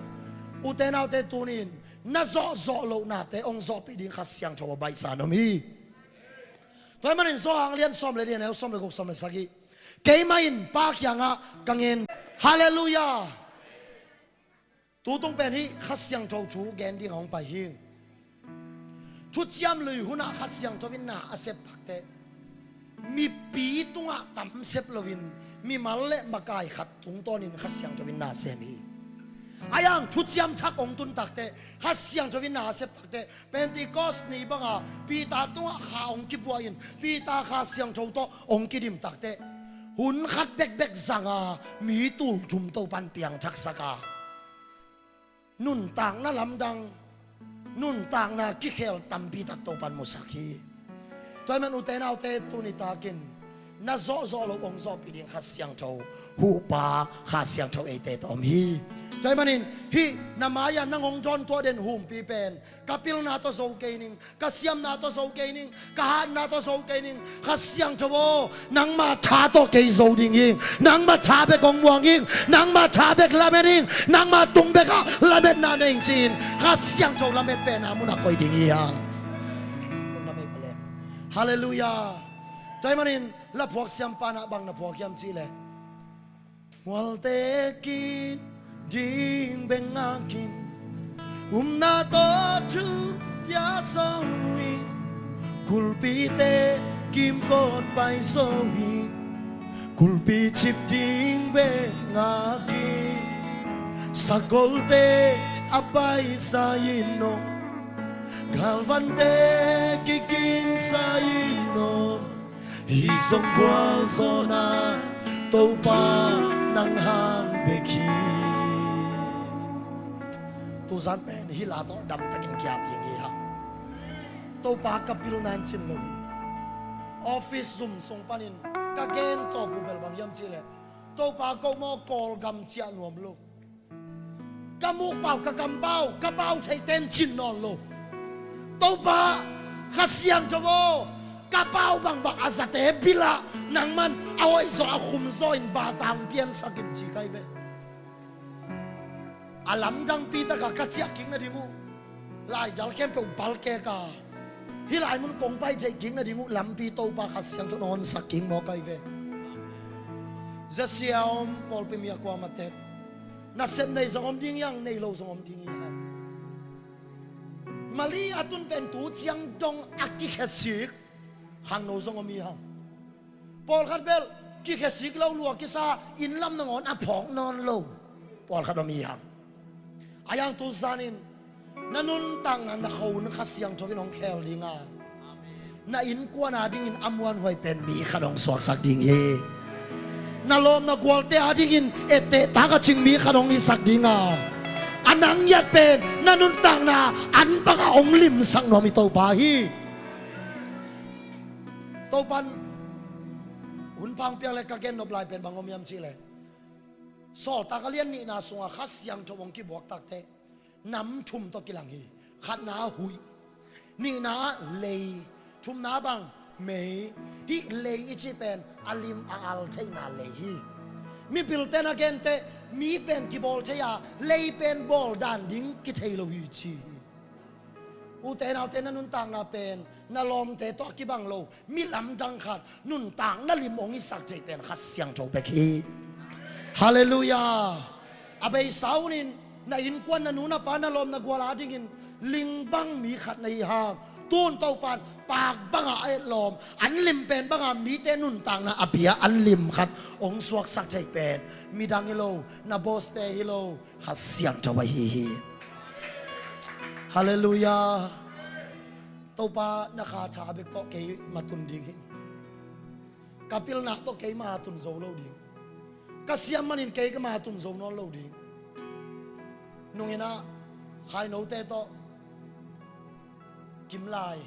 ute naute, tuni-in na zawhzawh lohnate ong zawhpih ding Kha Siangtho a baihsa in om hi. Tua ahih manin Johan lian sawm le li, a neu sawm le guk, sawm le sagih, keimah in Pa kiangah ka ngen. Halleluiah. Tutung pen hih Kha Siangtho thu gen ding a hong pai hi. Thuciam Lui hunah Kha Siangtho in na a sep takteh, mipi tungah tam sep loin, mimal le makai khat tungtawnin Kha Siangtho in na sem hi. Ahi hang Thuciam Thak hong tun takteh, Kha Siangtho in na a sep takteh, Pentecost ni banga Peter tungah Kha hong kibuahin, Peter Kha Siangtho tawh hong kidim takteh, hun khat bekbek zanga mi tulthum Topan piangthaksak a, nuntakna lamdang, nuntakna kikhel tampi tak Topan musak hi. Tua ahih man, ute naute, tuni takin na zawhzawh loh ong zawhpih ding Kha Siangtho, Huhpa Kha Siangtho eite tawh om hi. Tua ahih manin hih na mai-ah nang ong dawntuah den humpi pen, ka pilna tawh zo kei ning, ka siamna tawh zo kei ning, ka hatna tawh zo kei ning. Kha Siangtho aw, nangma tha tawh kei zo ding hi. Nangma tha bek ong muang hi. Nangma tha bek lamen hi. Nangma tung bekah lametna nei hi, ci-in Kha Siangtho lamet pen a munah koih ding hi hang. Halleluiah. Tua ahih manin la phuak siampa in ah bang na phuak hiam cih leh, mualte kin ding bek ngakin, upna tawh thu kia zo hi. Kulpite kimkot pai zo hi. Kulpi cip ding bek ngakin, sakolte a paisa in aw, galvante kigingsa in aw, hih zong gualzawhna Topa nang hang bek hi. Tuzan pen hih la tawh damtakin ki-ap ding hi hang. Topa, ka pilna in cin lo hi. Office zum sung panin ka gen tawp uh bel bang hiam cih leh, Topa, ko maw Kawlgam ciah nuam lo. Ka muk pau, ka kam pau, ka pau theihte in cin nawn lo. Topa, Kha Siangtho aw, ka pau bangbang a zate bilah nangman a hoihzaw a khumzaw in bata hong piansak in, ci ka hi ve. A lamdangpi takah ka ciah kik nading uh laidal khempeuh balkek a, hih lai mun kong pai theih kik nading uh lampi Topa Kha Siangtho in hong honsak kik mawk ahi ve. Zasia om, pawlpi mi a kuamah tek. Nasep nei zong om ding hi hang, nei lo zong om ding hi hang. Mali a tun pen tu ciang dong a kikhesik khangno zong om hi hang. Pawlkhat bel kikhesik lo lua kisa, inn lam nangawn a phawk nawn lo pawlkhat om hi hang. Ahi hang tuzanin na nuntakna, na kho un Kha Siangtho in hong khel ding a, na innkuan adingin a muanhuai pen mi khat hong suaksak ding hi. Na lawm na gualte adingin etteh tak a cing mi khat hong hisak ding a, a nang ngiat pen na nuntakna an bangah hong limsak nuam i Topa hi. Topan hun pha hong piak leh ka gen nop lai pen bang om hiam cih leh, Sawltak a lian nihna sungah Kha Siangtho hong kibuak takteh nam thum tawh kilang hi. Khatna ah huih, nihna ah lei, thumna bang mei. Hih lei i cih pen a lim a al theihna lei hi. Mipilte na genteh mi pen kibawl thei a, lei pen bawl dan ding kithei lo hi, ci hi. Ute naute, na nuntakna pen na lawmte tawh a kibang lo mi lamdang khat nuntakna lim hong hisak thei pen Kha Siangtho bek hi. Halleluiah. A beisa hunin na innkuan, na nu na pa, na lawm na gual adingin ling bang mi khat na hi hang. Tun Topan paak banga a etlawm, an lim pen banga mite nuntakna a bia an lim khat hong suaksak thei pen midang hi lo, na boss-te hi lo, Kha Siangtho ahi hi. Halleluiah. Topa, na kha tha bek tawh keimah tun ding hi. Ka pilna tawh keimah tun zo lo ding. Ka siam manin keimah tun zo nawn lo ding. Nungin ah khainote tawh kimlai